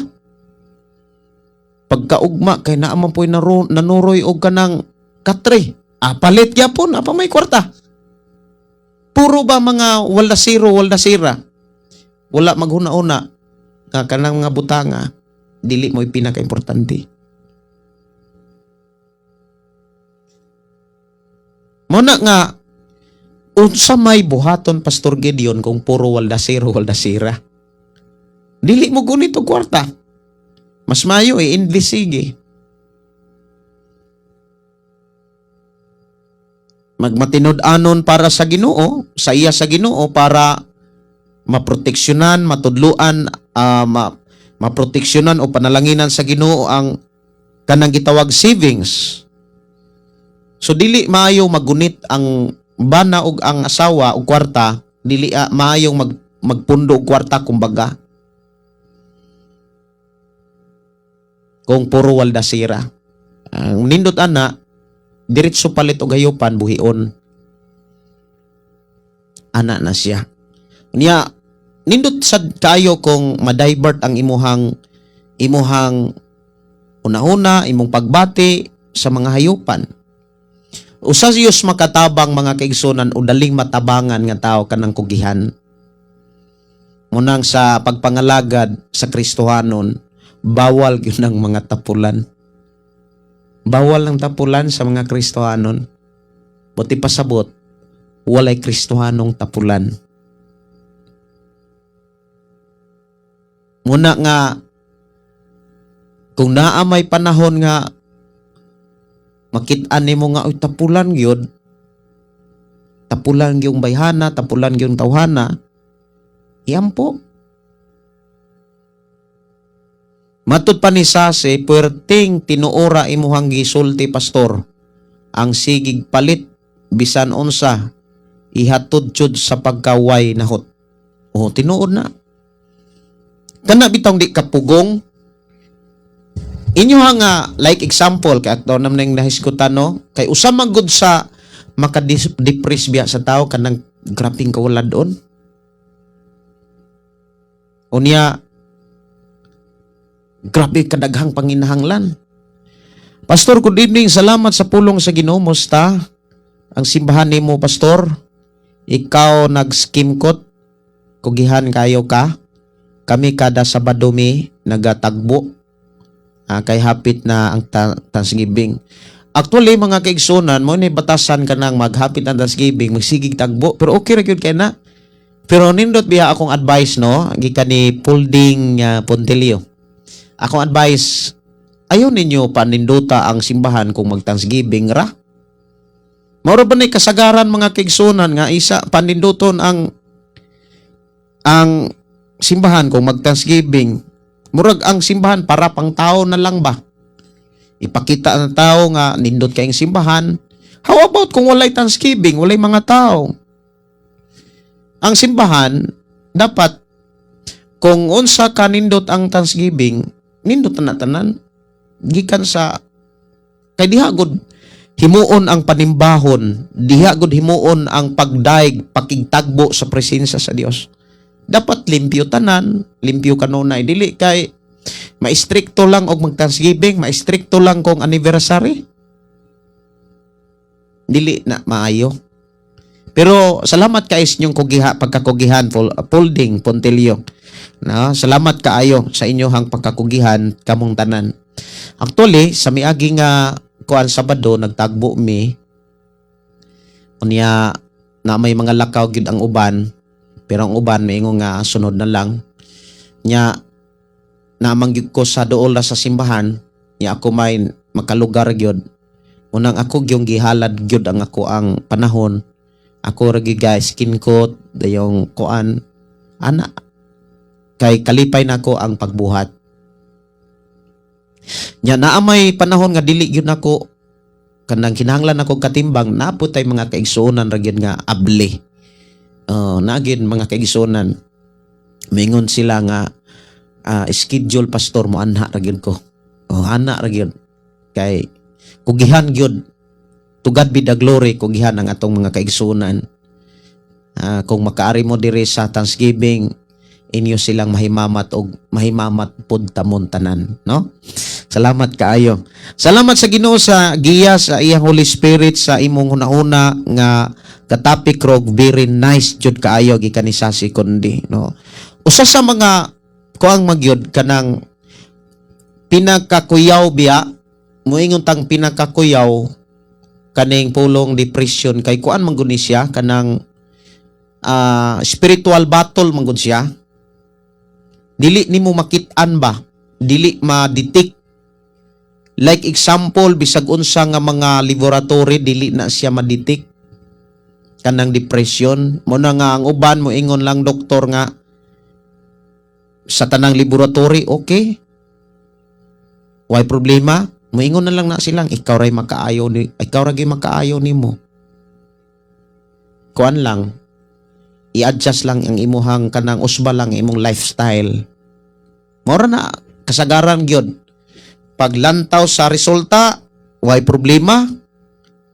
Pagkaugma kay naa man po'y nanuroy og kanang katre. Ah, palit gyapon, apa may kwarta. Puro ba mga wala zero, wala sira. Wala maghuna-una nga kanang mga butanga dili mo'y pinaka-importante. Mo na nga unsa may buhaton, Pastor Gideon, kung puro walda zero, walda sira? Dili mo gunit og kwarta. Mas mayo eh, English sige. Magmatinud-anon para sa Ginoo, sa iya sa Ginoo para maproteksyonan, matudluan, maproteksyonan o panalanginan sa Ginoo ang kanang gitawag savings. So dili maayo magunit ang bana ug ang asawa og kwarta, dili maayong magpundo og kwarta kumbaga. Kung puro waldasira. Ang nindot ana, diretso palit og hayupan buhion. Ana na siya. Niya nindot sad kayo kung ma-divert ang imuhang una-una imong pagbati sa mga hayupan. Usa Diyos makatabang, mga kaigsunan, o daling matabangan nga tao kanang kugihan. Munang sa pagpangalagad sa Kristohanon, bawal gyud ang mga tapulan. Bawal ang tapulan sa mga Kristohanon. Buti pasabot, walay Kristohanong tapulan. Muna nga, kung naa may panahon nga makit-an nimo nga, "Uy, tapulan gyud, tapulan gyung bayhana, tapulan gyung tawhana," iampo. Matud pa ni Sase, puwerteng tinuora imuhang gisulti, pastor. Ang sigig palit bisan unsa ihatod jud sa pagkaway nahot. Oh, tinuod na. Kana bitong di kapugong inyo ha nga, like example kay ato nam nang nahisgutan, no, kay usa man gud sa makadidepress biya sa tao kanang grabeng kawalad-on. Unya grabe kadaghang panginahanglan. Pastor, good evening. Salamat sa pulong sa Ginoo. Musta ang simbahan nimo, pastor? Ikaw nag-scheme kot. Kugihan kayo ka. Kami kada Sabado mi nagatagbo. Kay hapit na ang Thanksgiving. Actually, mga kaigsunan, mo ni batasan ka nang maghapit ang Thanksgiving, magsigig tagbo. Pero okay ra gyud kay na. Pero nindot biya akong advice, no? Gikan ni Pulding Pontelio. Akong advice, ayaw ninyo paninduta ang simbahan kung mag-Thanksgiving ra. Maura ba ni kasagaran, mga kaigsunan, nga isa paninduton ang simbahan kung mag-Thanksgiving? Murag ang simbahan para pang tao na lang ba? Ipakita ng tao nga nindot kayong simbahan. How about kung walay Thanksgiving, walay mga tao? Ang simbahan dapat kung unsa ka nindot ang Thanksgiving, nindot na tanan. Gikan sa kay diha gud himuon ang panimbahon, diha gud himuon ang pagdaig, pakigtagbo sa presensya sa Dios. Dapat limpyo tanan, limpyo kanunay, dili kay maestrikto lang og mag-Thanksgiving, maestrikto lang kung anniversary. Dili na maayo. Pero salamat kay sa inyong kugiha, pagkakugihan, Folding Pontelio. No, salamat kaayo sa inyohang pagkakugihan kamong tanan. Actually, sa miagi nga kuan Sabado nagtagbo mi. Unya na may mga lakaw gid ang uban, pero ang uban maingon nga sunod na lang. Nya namang gyud ko sa duol ra sa simbahan, nya ako may makalugar gyud. Unang ako gyung gihalad gyud ang ako ang panahon. Ako ra gyud guys skinkot dayong kuan ana kay kalipay nako ang pagbuhat. Nya naa may panahon nga dili gyud nako kanang kinahanglan ako katimbang, naputay mga kaigsuonan ra gyud nga abli. Oh, naa gyud mga kaigsuonan. Mingon sila nga schedule, pastor, mo anha ra gyud ko. Oh, ana ra gyud. Kay kugihan gyud, to God be the glory, kugihan ang atong mga kaigsuonan. Kung makaari mo diri sa Thanksgiving, inyo silang mahimamat og mahimamat pud tamon tanan, no? Salamat kaayo. Salamat sa Ginoo sa giya sa iyang Holy Spirit sa imong hunahuna nga katapik rog very nice jud kaayo gikan ni Sasi Kundi, no? Usa sa mga kuang magyud kanang pinakakuyaw biya, moingon tang pinakakuyaw kaning pulong depression kay kuan man gud ni siya kanang spiritual battle man gud siya. Dili nimo makit-an ba, dili ma-detect. Like example, bisag unsa nga mga laboratory, dili na siya ma-detect. Kanang depression mo na nga ang uban mo ingon lang doktor nga sa tanang laboratory okay. Way problema, moingon na lang na silang ikaw ray makaayo ni ikaw ra gyud makaayo nimo. Kuan lang, i-adjust lang ang imuhang kanang usba lang imong lifestyle. Mora na kasagaran gyud. Paglantaw sa resulta, way problema,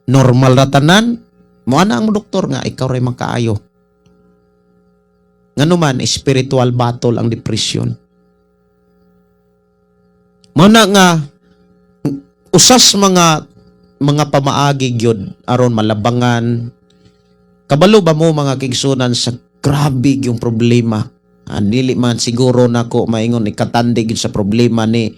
normal ra tanan, mo ana ang doktor nga ikaw ray makaayo. Ngano man, spiritual battle ang depression. Mo na nga usas mga pamaagi gyud aron malabangan. Kabalo ba mo, mga kaigsuonan, sa grabe yung problema? Ah, dili man siguro nako maingon ikatandig gyud sa problema ni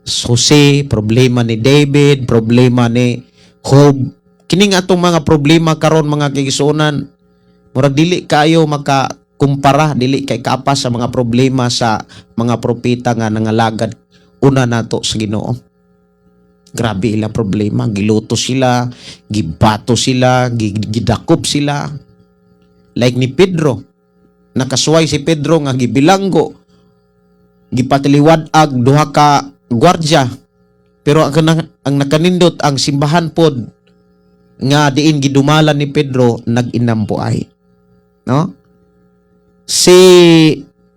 Jose, problema ni David, problema ni Job. Kining atong mga problema karon, mga kaigsuonan, murag dili kayo maka kumpara, dili kay kapas sa mga problema sa mga propeta nga nangalagad una nato sa Ginoo. Grabe ila problema, giluto sila, gibato sila, gidakop sila. Like ni Pedro, nakasuway si Pedro nga gibilanggo, gipatiliwad-ag duha ka gwardya. Pero ang nakanindot, ang simbahan pod nga diin gidumalan ni Pedro nag-inambuay. No? Si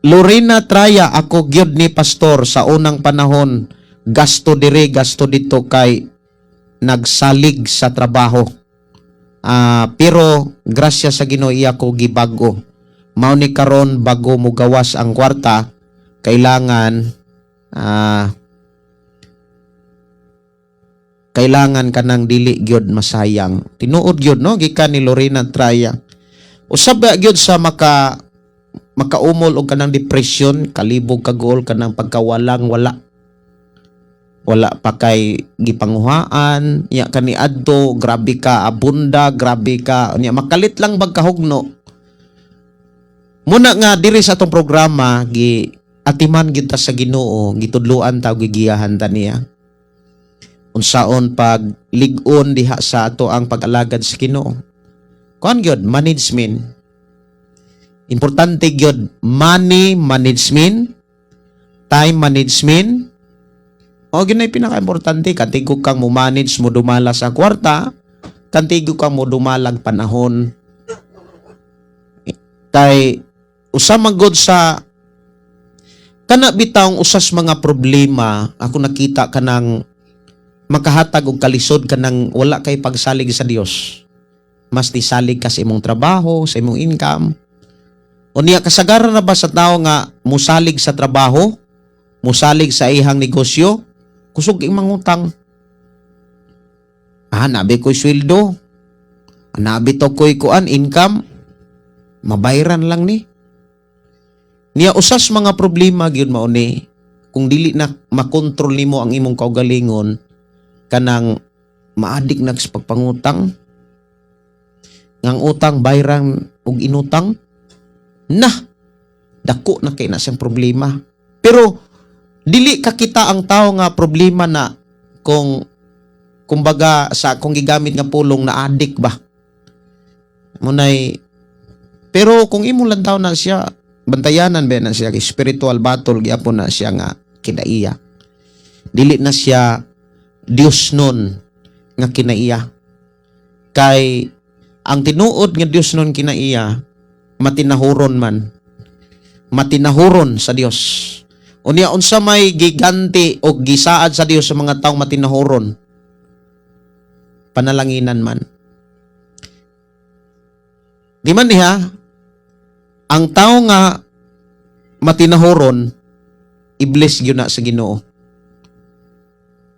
Lorena Traya, "Ako gyud ni, pastor, sa unang panahon gasto dire, gasto dito kay nagsalig sa trabaho. Ah, pero grasya sa Ginoo iya ko gibago. Mao ni karon bago mo gawas ang kwarta, kailangan kanang dili gyud masayang." Tinuod gyud, no, gikan ni Lorena Traya. Usab ba gyud sa makaumol og kanang depression, kalibog kaguol, kanang pagkawalang wala. Wala pa kay gipanguhaan, nya kani adto grabe ka abunda, grabe ka nya makalit lang bag kahugno. Muna nga diri sa atong programa gi atiman gyud ta sa Ginoo, gitudloan ta, gigiyahan ta niya. Unsaon pag lig-on diha sa ato ang pag-alagad sa Ginoo. Kuan gyud, management. Importante gyud money management, time management. O gyud pinaka-importante, kantigo kang mo manage, mo dumala sa kwarta, kantigo kang mo dumalag panahon. Kay usa man gud sa kana bitawng usas mga problema ako nakita kanang makahatag og kalisod, kanang wala kay pagsalig sa Dios. Mas disalig ka sa imong trabaho, sa imong income. Unya kasagaran na ba sa tao nga musalig sa trabaho, musalig sa ihang negosyo, kusog ing mangutang. Ah, nabi ko'y sweldo. Ah, nabi to ko'y kuan income. Mabayran lang ni. Niya usas mga problema gyud mao ni kung dili na makontrol nimo ang imong kaugalingon, kanang maadik na sa pagpangutang, ngang utang bayran og inutang na dako na kay na siyang problema. Pero dili ka kita ang tao nga problema na kung kumbaga sa kung gigamit nga pulong na adik ba munay. Pero kung imo lang tao na siya bantayanan ba na siya, spiritual battle gyapon na siya nga kinaiya, dili na siya Dios nun nga kinaiya, kay ang tinuod nga Dios nun kinaiya matinahuron man, matinahuron sa Dios. Unya unsa may giganti o gisaad sa Dios sa mga taong matinahuron? Panalanginan man. Di man niya ang tao nga matinahuron, i-bless gyud na sa Ginoo.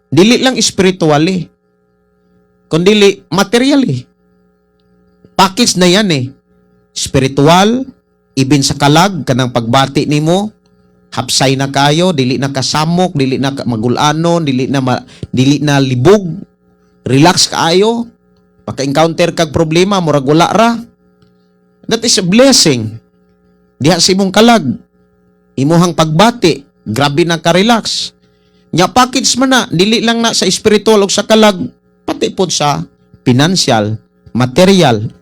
Dili lang spiritually kundili materially. Package na yan eh. Spiritual, ibin sa kalag, kanang pagbati nimo, hapsay na kayo, dili na kasamok, dili na magulanon, dili na libog, relax kaayo. Maka-encounter kag problema, murag wala ra. That is a blessing. Diha sa imong kalag, imuhang pagbati, grabe na ka-relax. Nya package man na, dili lang na sa spiritual o sa kalag, pati pod sa financial, material.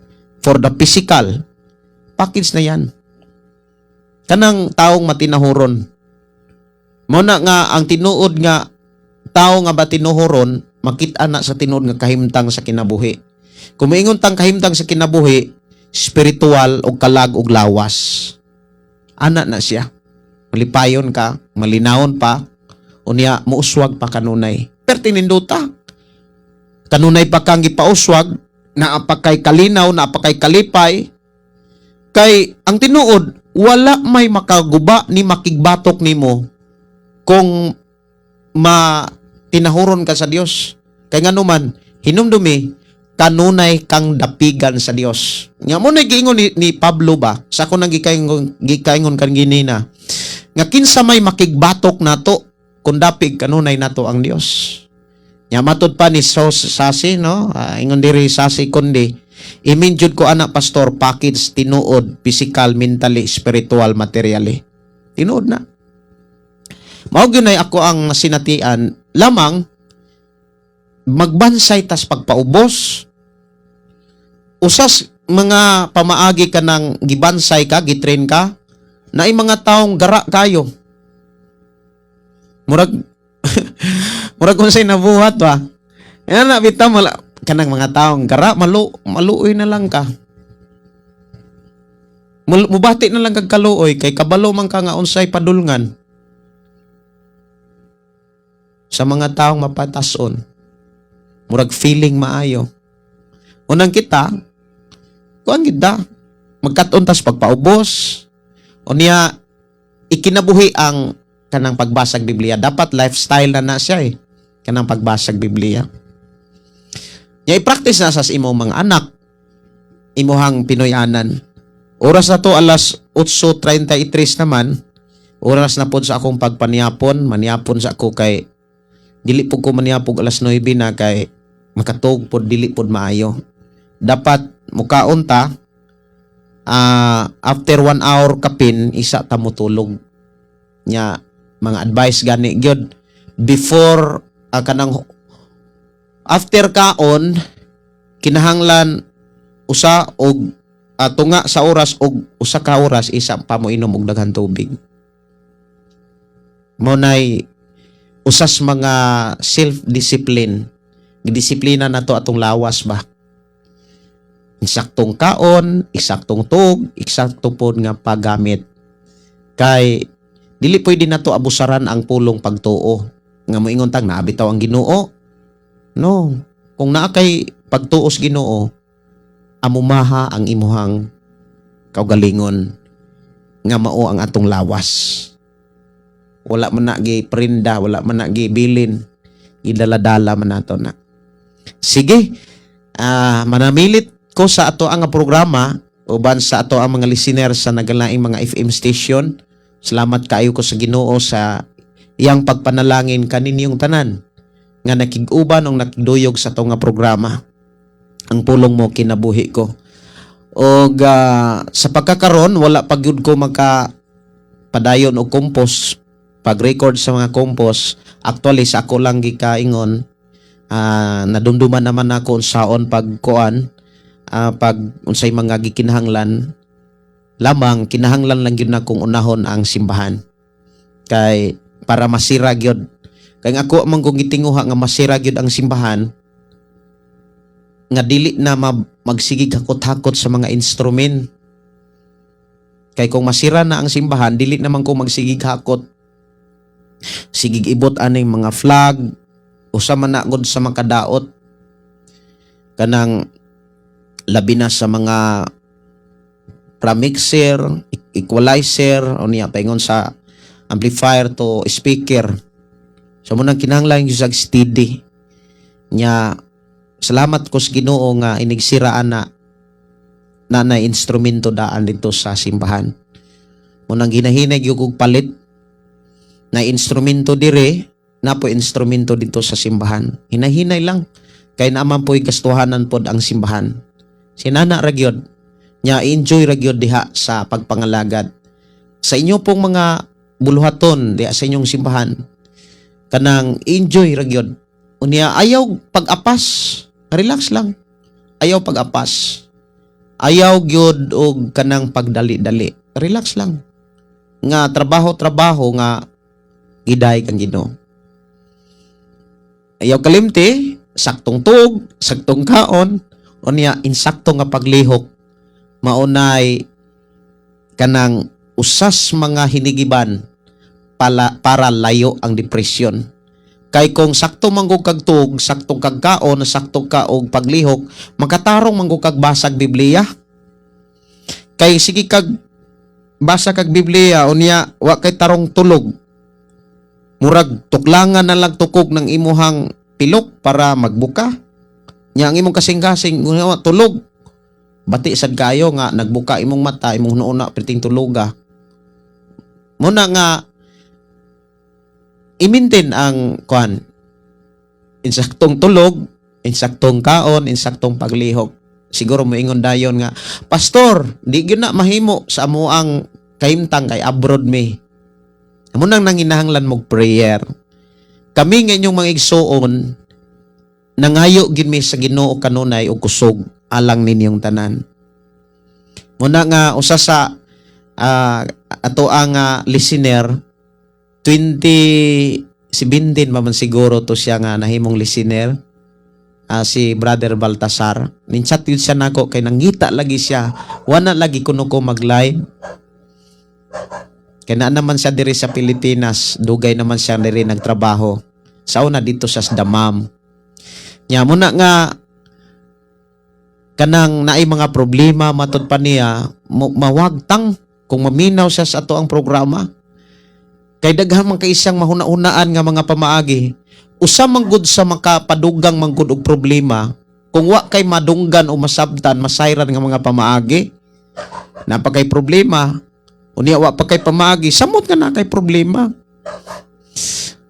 for the physical. Package na yan. Kanang taong matinahuron. Mao na nga ang tinuod nga tao nga batinuhuron, makita na sa tinuod nga kahimtang sa kinabuhi. Kung moingon tang kahimtang sa kinabuhi, spiritual og kalag og lawas. Ana na siya. Malipayon ka, malinawon pa, unya muuswag pa kanunay. Pero tininduta. Kanunay pa kang gipauswag, naa pa kay kalinaw, naa pa kay kalipay. Kay ang tinuod, wala may makaguba ni makigbatok nimo kung matinahuron ka sa Dios. Kay nganuman, hinumdumi, kanunay kang dapigan sa Dios. Nga mao na giingon ni Pablo ba, sa ako nang gikaingon kan ginina, nga kinsa may makigbatok nato kung dapig kanunay nato ang Dios. Nya matud pa ni Sos Sasi, no? Ah, ingon diri Sasi kundi imin jud ko ana, pastor, package tinuod, physical, mentally, spiritual, materially. Tinuod na. Mao gyud nay ako ang sinatian lamang magbansay tas pagpaubos. Usas mga pamaagi ka ng gibansay ka, gitrain ka, naay mga taong gara kayo. Murag murag kung sa'y nabuhat ba. Yan na bitaw mala kanang mga taong gara maluoy na lang ka. Mubati na lang kag kaluoy kay kabalo man ka nga unsay padulngan sa mga taong mapatason. Murag feeling maayo. Unang kita, kuan gid da, magkat-on tas pagpaubos. Unya ikinabuhi ang kanang pagbasag Biblia. Dapat lifestyle na na siya eh. Kanang pagbasag Biblia. Nya i-practice na sa imong mga anak, imuhang Pinoyanan. Oras na to, alas 8:33 naman. Oras na pod sa akong pagpaniapon, maniapon sa ako kay dili po ko maniapog alas 9 na kay makatug pod, dili pod maayo. Dapat mukaon ta, after 1 hour kapin isa ta motulog. Nya mga advice gani gyud before kanang after kaon, kinahanglan usa og tunga sa oras og 1 ka oras isa pa mo inom og daghan tubig. Mao nay usas mga self-discipline. Gidisiplina nato atong lawas ba. Eksaktong kaon, eksaktong tuog, eksakto pod nga paggamit. Kay dili pwede nato abusaran ang pulong pagtuo. Nga moingon tang naa bitaw ang Ginoo. No, kung naa kay pagtuo sa Ginoo, amumaha ang imuhang kaugalingon nga mao ang atong lawas. Wala man na gi prinda, wala man na gi bilin, gidala-dala man nato na. Sige, manamilit ko sa ato ang programa uban sa ato ang mga listener sa nagalaing mga FM station. Salamat kaayo ko sa Ginoo sa iyang pagpanalangin kaninyong tanan nga nakig-uban o nakigduyog sa ato nga programa. Ang Pulong Mo Kinabuhi Ko. Og sa pagkakaron, wala pa gyud ko maka padayon og compose, pag-record sa mga compose. Actually, sa ako lang gikaingon, nadumduman naman ako unsaon pagkuan, pag unsay mga gikinahanglan. Lamang kinahanglan lang gyud na kung unahon ang simbahan kay para masira gyud, kay nga ako man kung gitinguha nga masira gyud ang simbahan nga dili na magsigig hakot-hakot sa mga instrument. Kay kung masira na ang simbahan, dili naman ko magsigig hakot, sigig ibot aning mga flag. Usa man na gud sa makadaot kanang labi na sa mga pramixer, equalizer, o niya paingon sa amplifier to speaker. So mao nang kinahanglan yung sag steady. Nya salamat ko sa Ginoo nga inigsiraan na na na instrumento daan dito sa simbahan. Mao nang ginahinay gyud kog palit na instrumento dire na po instrumento dito sa simbahan. Hinahinay lang kay naman po'y gastuhanan pod ang simbahan. Sinana ra gyud. Nya enjoy ra gyud diha sa pagpangalagad. Sa inyo pong mga buluhaton diha sa inyong simbahan, kanang enjoy ra gyud. Unya ayaw pag-apas, relax lang. Ayaw pag-apas. Ayaw gyud og kanang pagdali-dali. Relax lang. Nga trabaho-trabaho nga giday kang Ginoo. Ayaw kalimti, saktong tuog, saktong kaon, unya insakto nga paglihok, maunay kanang usas mga hinigiban pala, para layo ang depression. Kay kung sakto man gud kag tuog, saktong kag kaon, sakto ka og paglihok, makatarong man gud kag basag Biblia. Kay sige kag basa kag Biblia, unya wa kay tarong tulog. Murag tuklangan na lang tukog ng imuhang pilok para magbuka. Nya ang imong kasing-kasing unya tulog. Bati sad kayo nga nagbuka imong mata, imong hunauna perting tuluga. Muna nga i-maintain ang kuan, insaktong tulog, insaktong kaon, insaktong paglihok. Siguro moingon dayon nga, "Pastor, di gyud na mahimo sa amoang kahimtang kay abroad mi." Amo nang nanginahanglan mog prayer. Kami nga inyong mga igsuon, nangayo gid mi sa Ginoo kanunay og kusog alang ninyong tanan. Muna nga usa sa ato ang listener, 2017 pa man siguro to siya nga nahimong listener, si Brother Baltasar. Nin-chat yun siya nako kay nangita lagi siya, wala lagi kuno ko mag-live. Kay naa naman siya diri sa Pilipinas, dugay naman siya diri nagtrabaho. Sa una dito sa Damam. Nya muna nga kanang naay mga problema, matud pa niya, mawagtang kung maminaw siya sa ato ang programa. Kay daghan man kay siyang mahuna-hunaan nga mga pamaagi. Usa man gud sa makapadugang man gud og problema kung wa kay madunggan o masabtan, masayran nga mga pamaagi. Naa pa kay problema, unya wa pa kay pamaagi, samot nga na kay problema.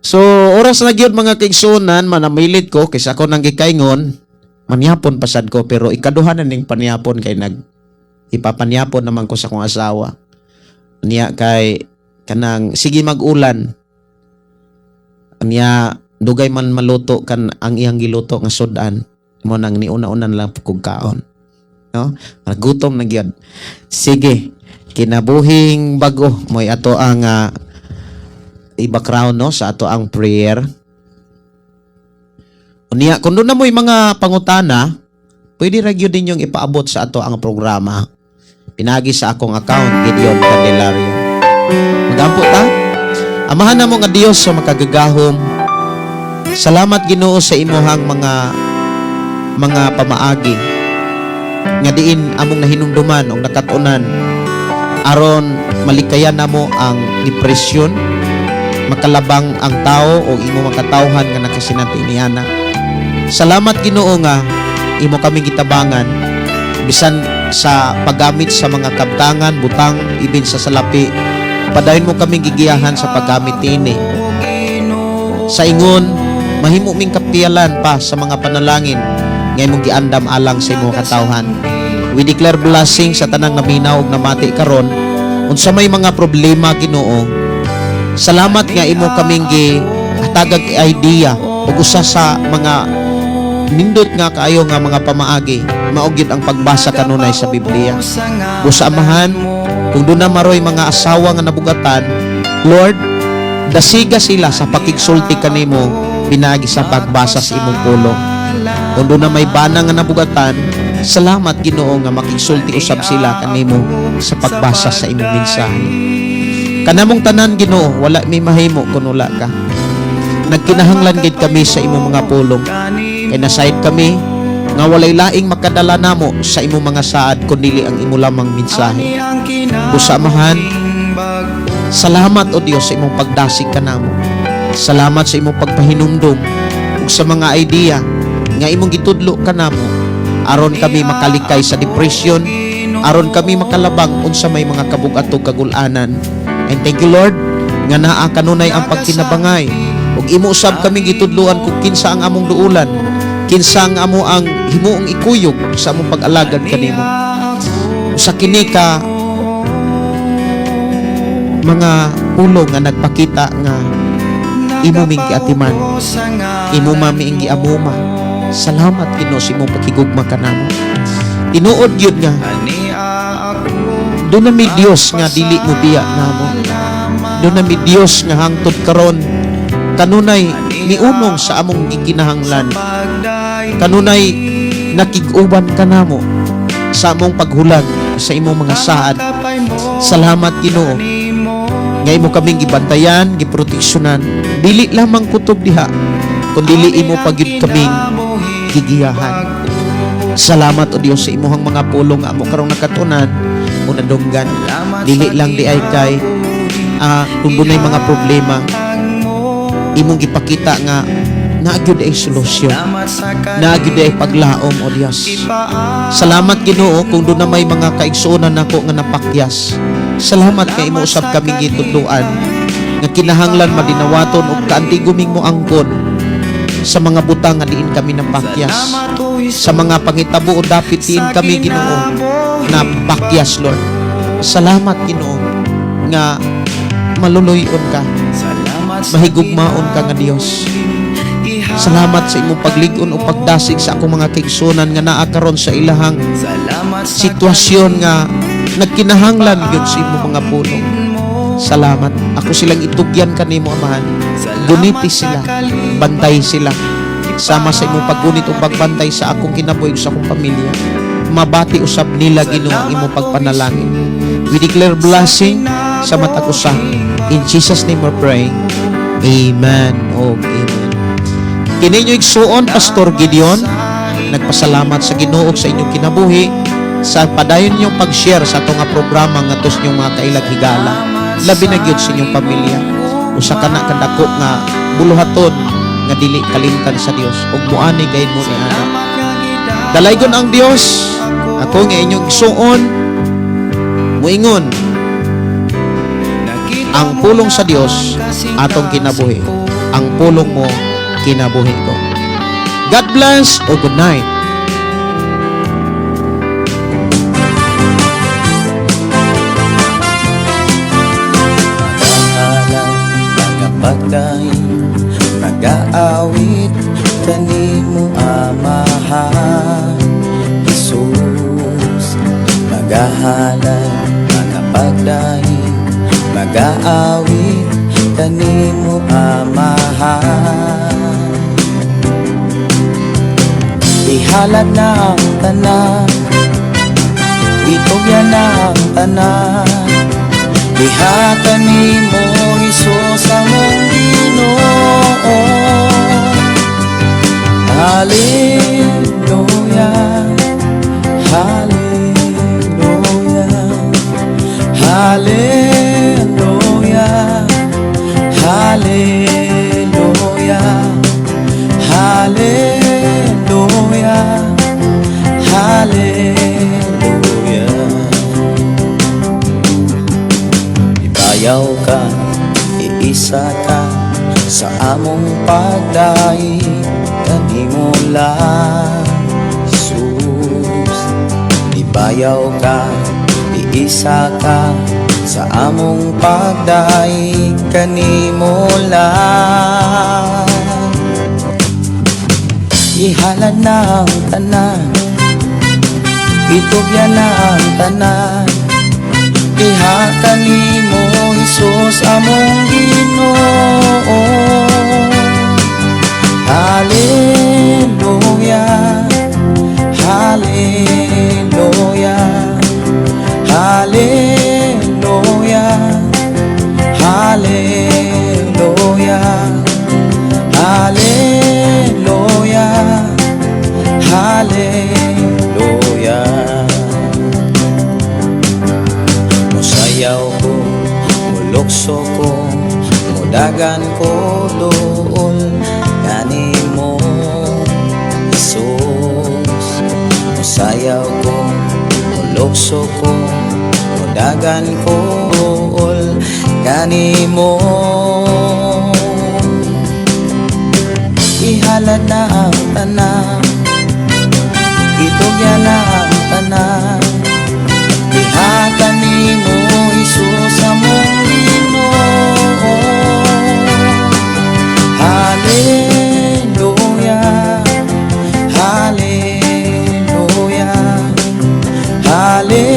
So, oras na gyud, mga kaigsuonan, manamilit ko kaysa ako nang gikaingon, manyapon pasad ko, pero ikaduha na ning panyapon kay nag ipapanyapon naman ko sa akong asawa. Niya kay kanang sige mag-ulan. Niya dugay man maluto kan ang iyang giluto nga sudan mo nang niuna-unan lang kog kaon. No? Gutom na gyud. Sige, kinabuhing bago mo'y ato ang i-background, no, sa ato ang prayer. Unya kung doon na mo'y mga pangutana, pwede ra gyud ninyong ipaabot sa ato ang programa. Pinagi sa akong account, Gideon Candelario. Magampo ta. Amahan namo nga Dios sa makagagahom. Salamat, Ginoo, sa imuhang mga pamaagi nga diin among nahinumduman og nakatunan aron malikayan namo ang depresyon, makalabang ang tao o imo makatawhan nga nakasinati niana. Salamat, Ginoo, nga imo kami gitabangan bisan sa paggamit sa mga kabtangan, butang ibin sa salapi. Padayon mo kaming gigiyahan sa paggamit niini. Sa ingon, mahimo ming kapiyalan pa sa mga panalangin nga imong giandam alang sa imong katawhan. We declare blessing sa tanang naminaw ug namati karon. Unsa may mga problema, Ginoo, salamat nga imo kaming gi hatagag idea ug usa sa mga nindot nga kaayo nga mga pamaagi mao gyud ang pagbasa kanunay sa Biblia. Busa Amahan, kung doon na maroy mga asawa nga nabugatan, Lord, dasiga sila sa pakigsulti kanimo pinagi sa pagbasa sa imong pulong. Kung doon na may bana nga nabugatan, salamat, Ginoo, nga makigsulti usab sila kanimo sa pagbasa sa imong mensahe. Kanamong tanan, Ginoo, wala may mahimo kun wala ka. Nagkinahanglan gid kami sa imong mga pulong. Kay nasayod kami nga walay laing makadala namo sa imong mga saad kun dili ang imo lamang mensahe. Busa Amahan, salamat o Dios sa imong pagdasig kanamo. Salamat sa imong pagpahinumdum ug sa mga idea nga imong gitudlo kanamo aron kami makalikay sa depression, aron kami makalabang unsa may mga kabug-at ug kagulanan. And thank you, Lord, nga naa kanunay ang pagkinabangay ug imo usab kami gitudloan kung kinsa ang among duulan, kinsa ang amo ang himuong ikuyog sa among pag-alagad kanimo. Sa kini ka mga pulong nga nagpakita nga imo ming giatiman, imo mami ang giamuma. Salamat, Ginoo, sa imong pakigugma kanamo. Tinuod gyud nga Duna mi Dios nga dili mo biya namo. Duna mi Dios nga hangtod karon kanunay miunong sa among gikinahanglan. Kanunay nakig-uban kanamo sa among paghulag sa imong mga saad. Salamat, Ginoo, nga imo kaming gibantayan, giproteksyonan. Dili lamang kutob diha, kundi imo pa gyud kaming gigiyahan. Salamat, o Dios, sa imuhang mga pulong nga amo karong nakatunan o nadunggan. Dili lang diay kay kung dunay mga problema, imong gipakita nga naa gyud ay solusyon. Naa gyud ay paglaom, o Dios. Salamat, Ginoo, kung duna may mga kaigsuonan nako nga napakyas. Salamat kay imo usab kaming gitudloan nga kinahanglan madinawaton ug kaantiguming mo angkon sa mga butang nga diin kami napakyas. Sa mga pangitabo o dapit diin kami, Ginoo, napakyas, Lord. Salamat, Ginoo, nga maluluyon ka. Mahigugmaon ka nga Dios. Salamat sa imong paglig-on o pagdasig sa akong mga kaigsuonan nga naa karon sa ilahang sitwasyon nga nagkinahanglan gyud sa imong mga pulong. Salamat. Ako silang itugyan kanimo, Amahan. Guniti sila, bantay sila. Sama sa imong paggunit o pagbantay sa akong kinabuhi ug sa akong pamilya. Mabati usab nila, Ginoo, ang imong pagpanalangin. We declare blessing sa matag usa. In Jesus' name we pray. Amen o amen. Kini inyong igsuon, Pastor Gideon, nagpasalamat sa Ginoo sa inyong kinabuhi sa padayon ninyong pag-share sa atong nga programa ngadto sa inyong mga kailag higala. Labi na gyud sa inyong pamilya. Usa ka na kadako nga buluhaton nga dili kalimtan sa Dios ug muani gayud mo ni ana. Dalaygon ang Dios. Ako nga inyong igsuon muingon, ang pulong sa Dios atong kinabuhi. Ang pulong mo, kinabuhi ko. God bless o good night. Pangalan, mga pagkain, nag-aawit kanimo, Amahan Jesus. Magahalay, mga pagdaing, mag-aawit kanimo, Amahan. Ihalad na ang tanan, itugyan na ang tanan. Diha kanimo, Hesus, among Ginoo. Hallelujah, Hallelujah, Hallelujah, Hallelujah, Hallelujah, Hallelujah. Ibayaw ka, iisa ka sa among pagdaig kanimo lang, Jesus. Ibayaw ka, iisa ka sa among pagdaig kanimo lang. Ihalad na ang tanan, itugyan na ang tanan. Diha kanimo, Hesus, among Ginoo. Hallelujah, Hallelujah, Hallelujah, Hallelujah, Hallelujah, Hallelujah. Musayaw ko, mulukso ko, mudagan ko dool kanimo, Jesus. Musayaw ko, mulukso ko, mudagan ko dool kanimo. Ihalad na ang tanan, itugyan na ang tanan. Diha kanimo, Hesus, among Ginoo. Hallelujah, Hallelujah, Hallelujah.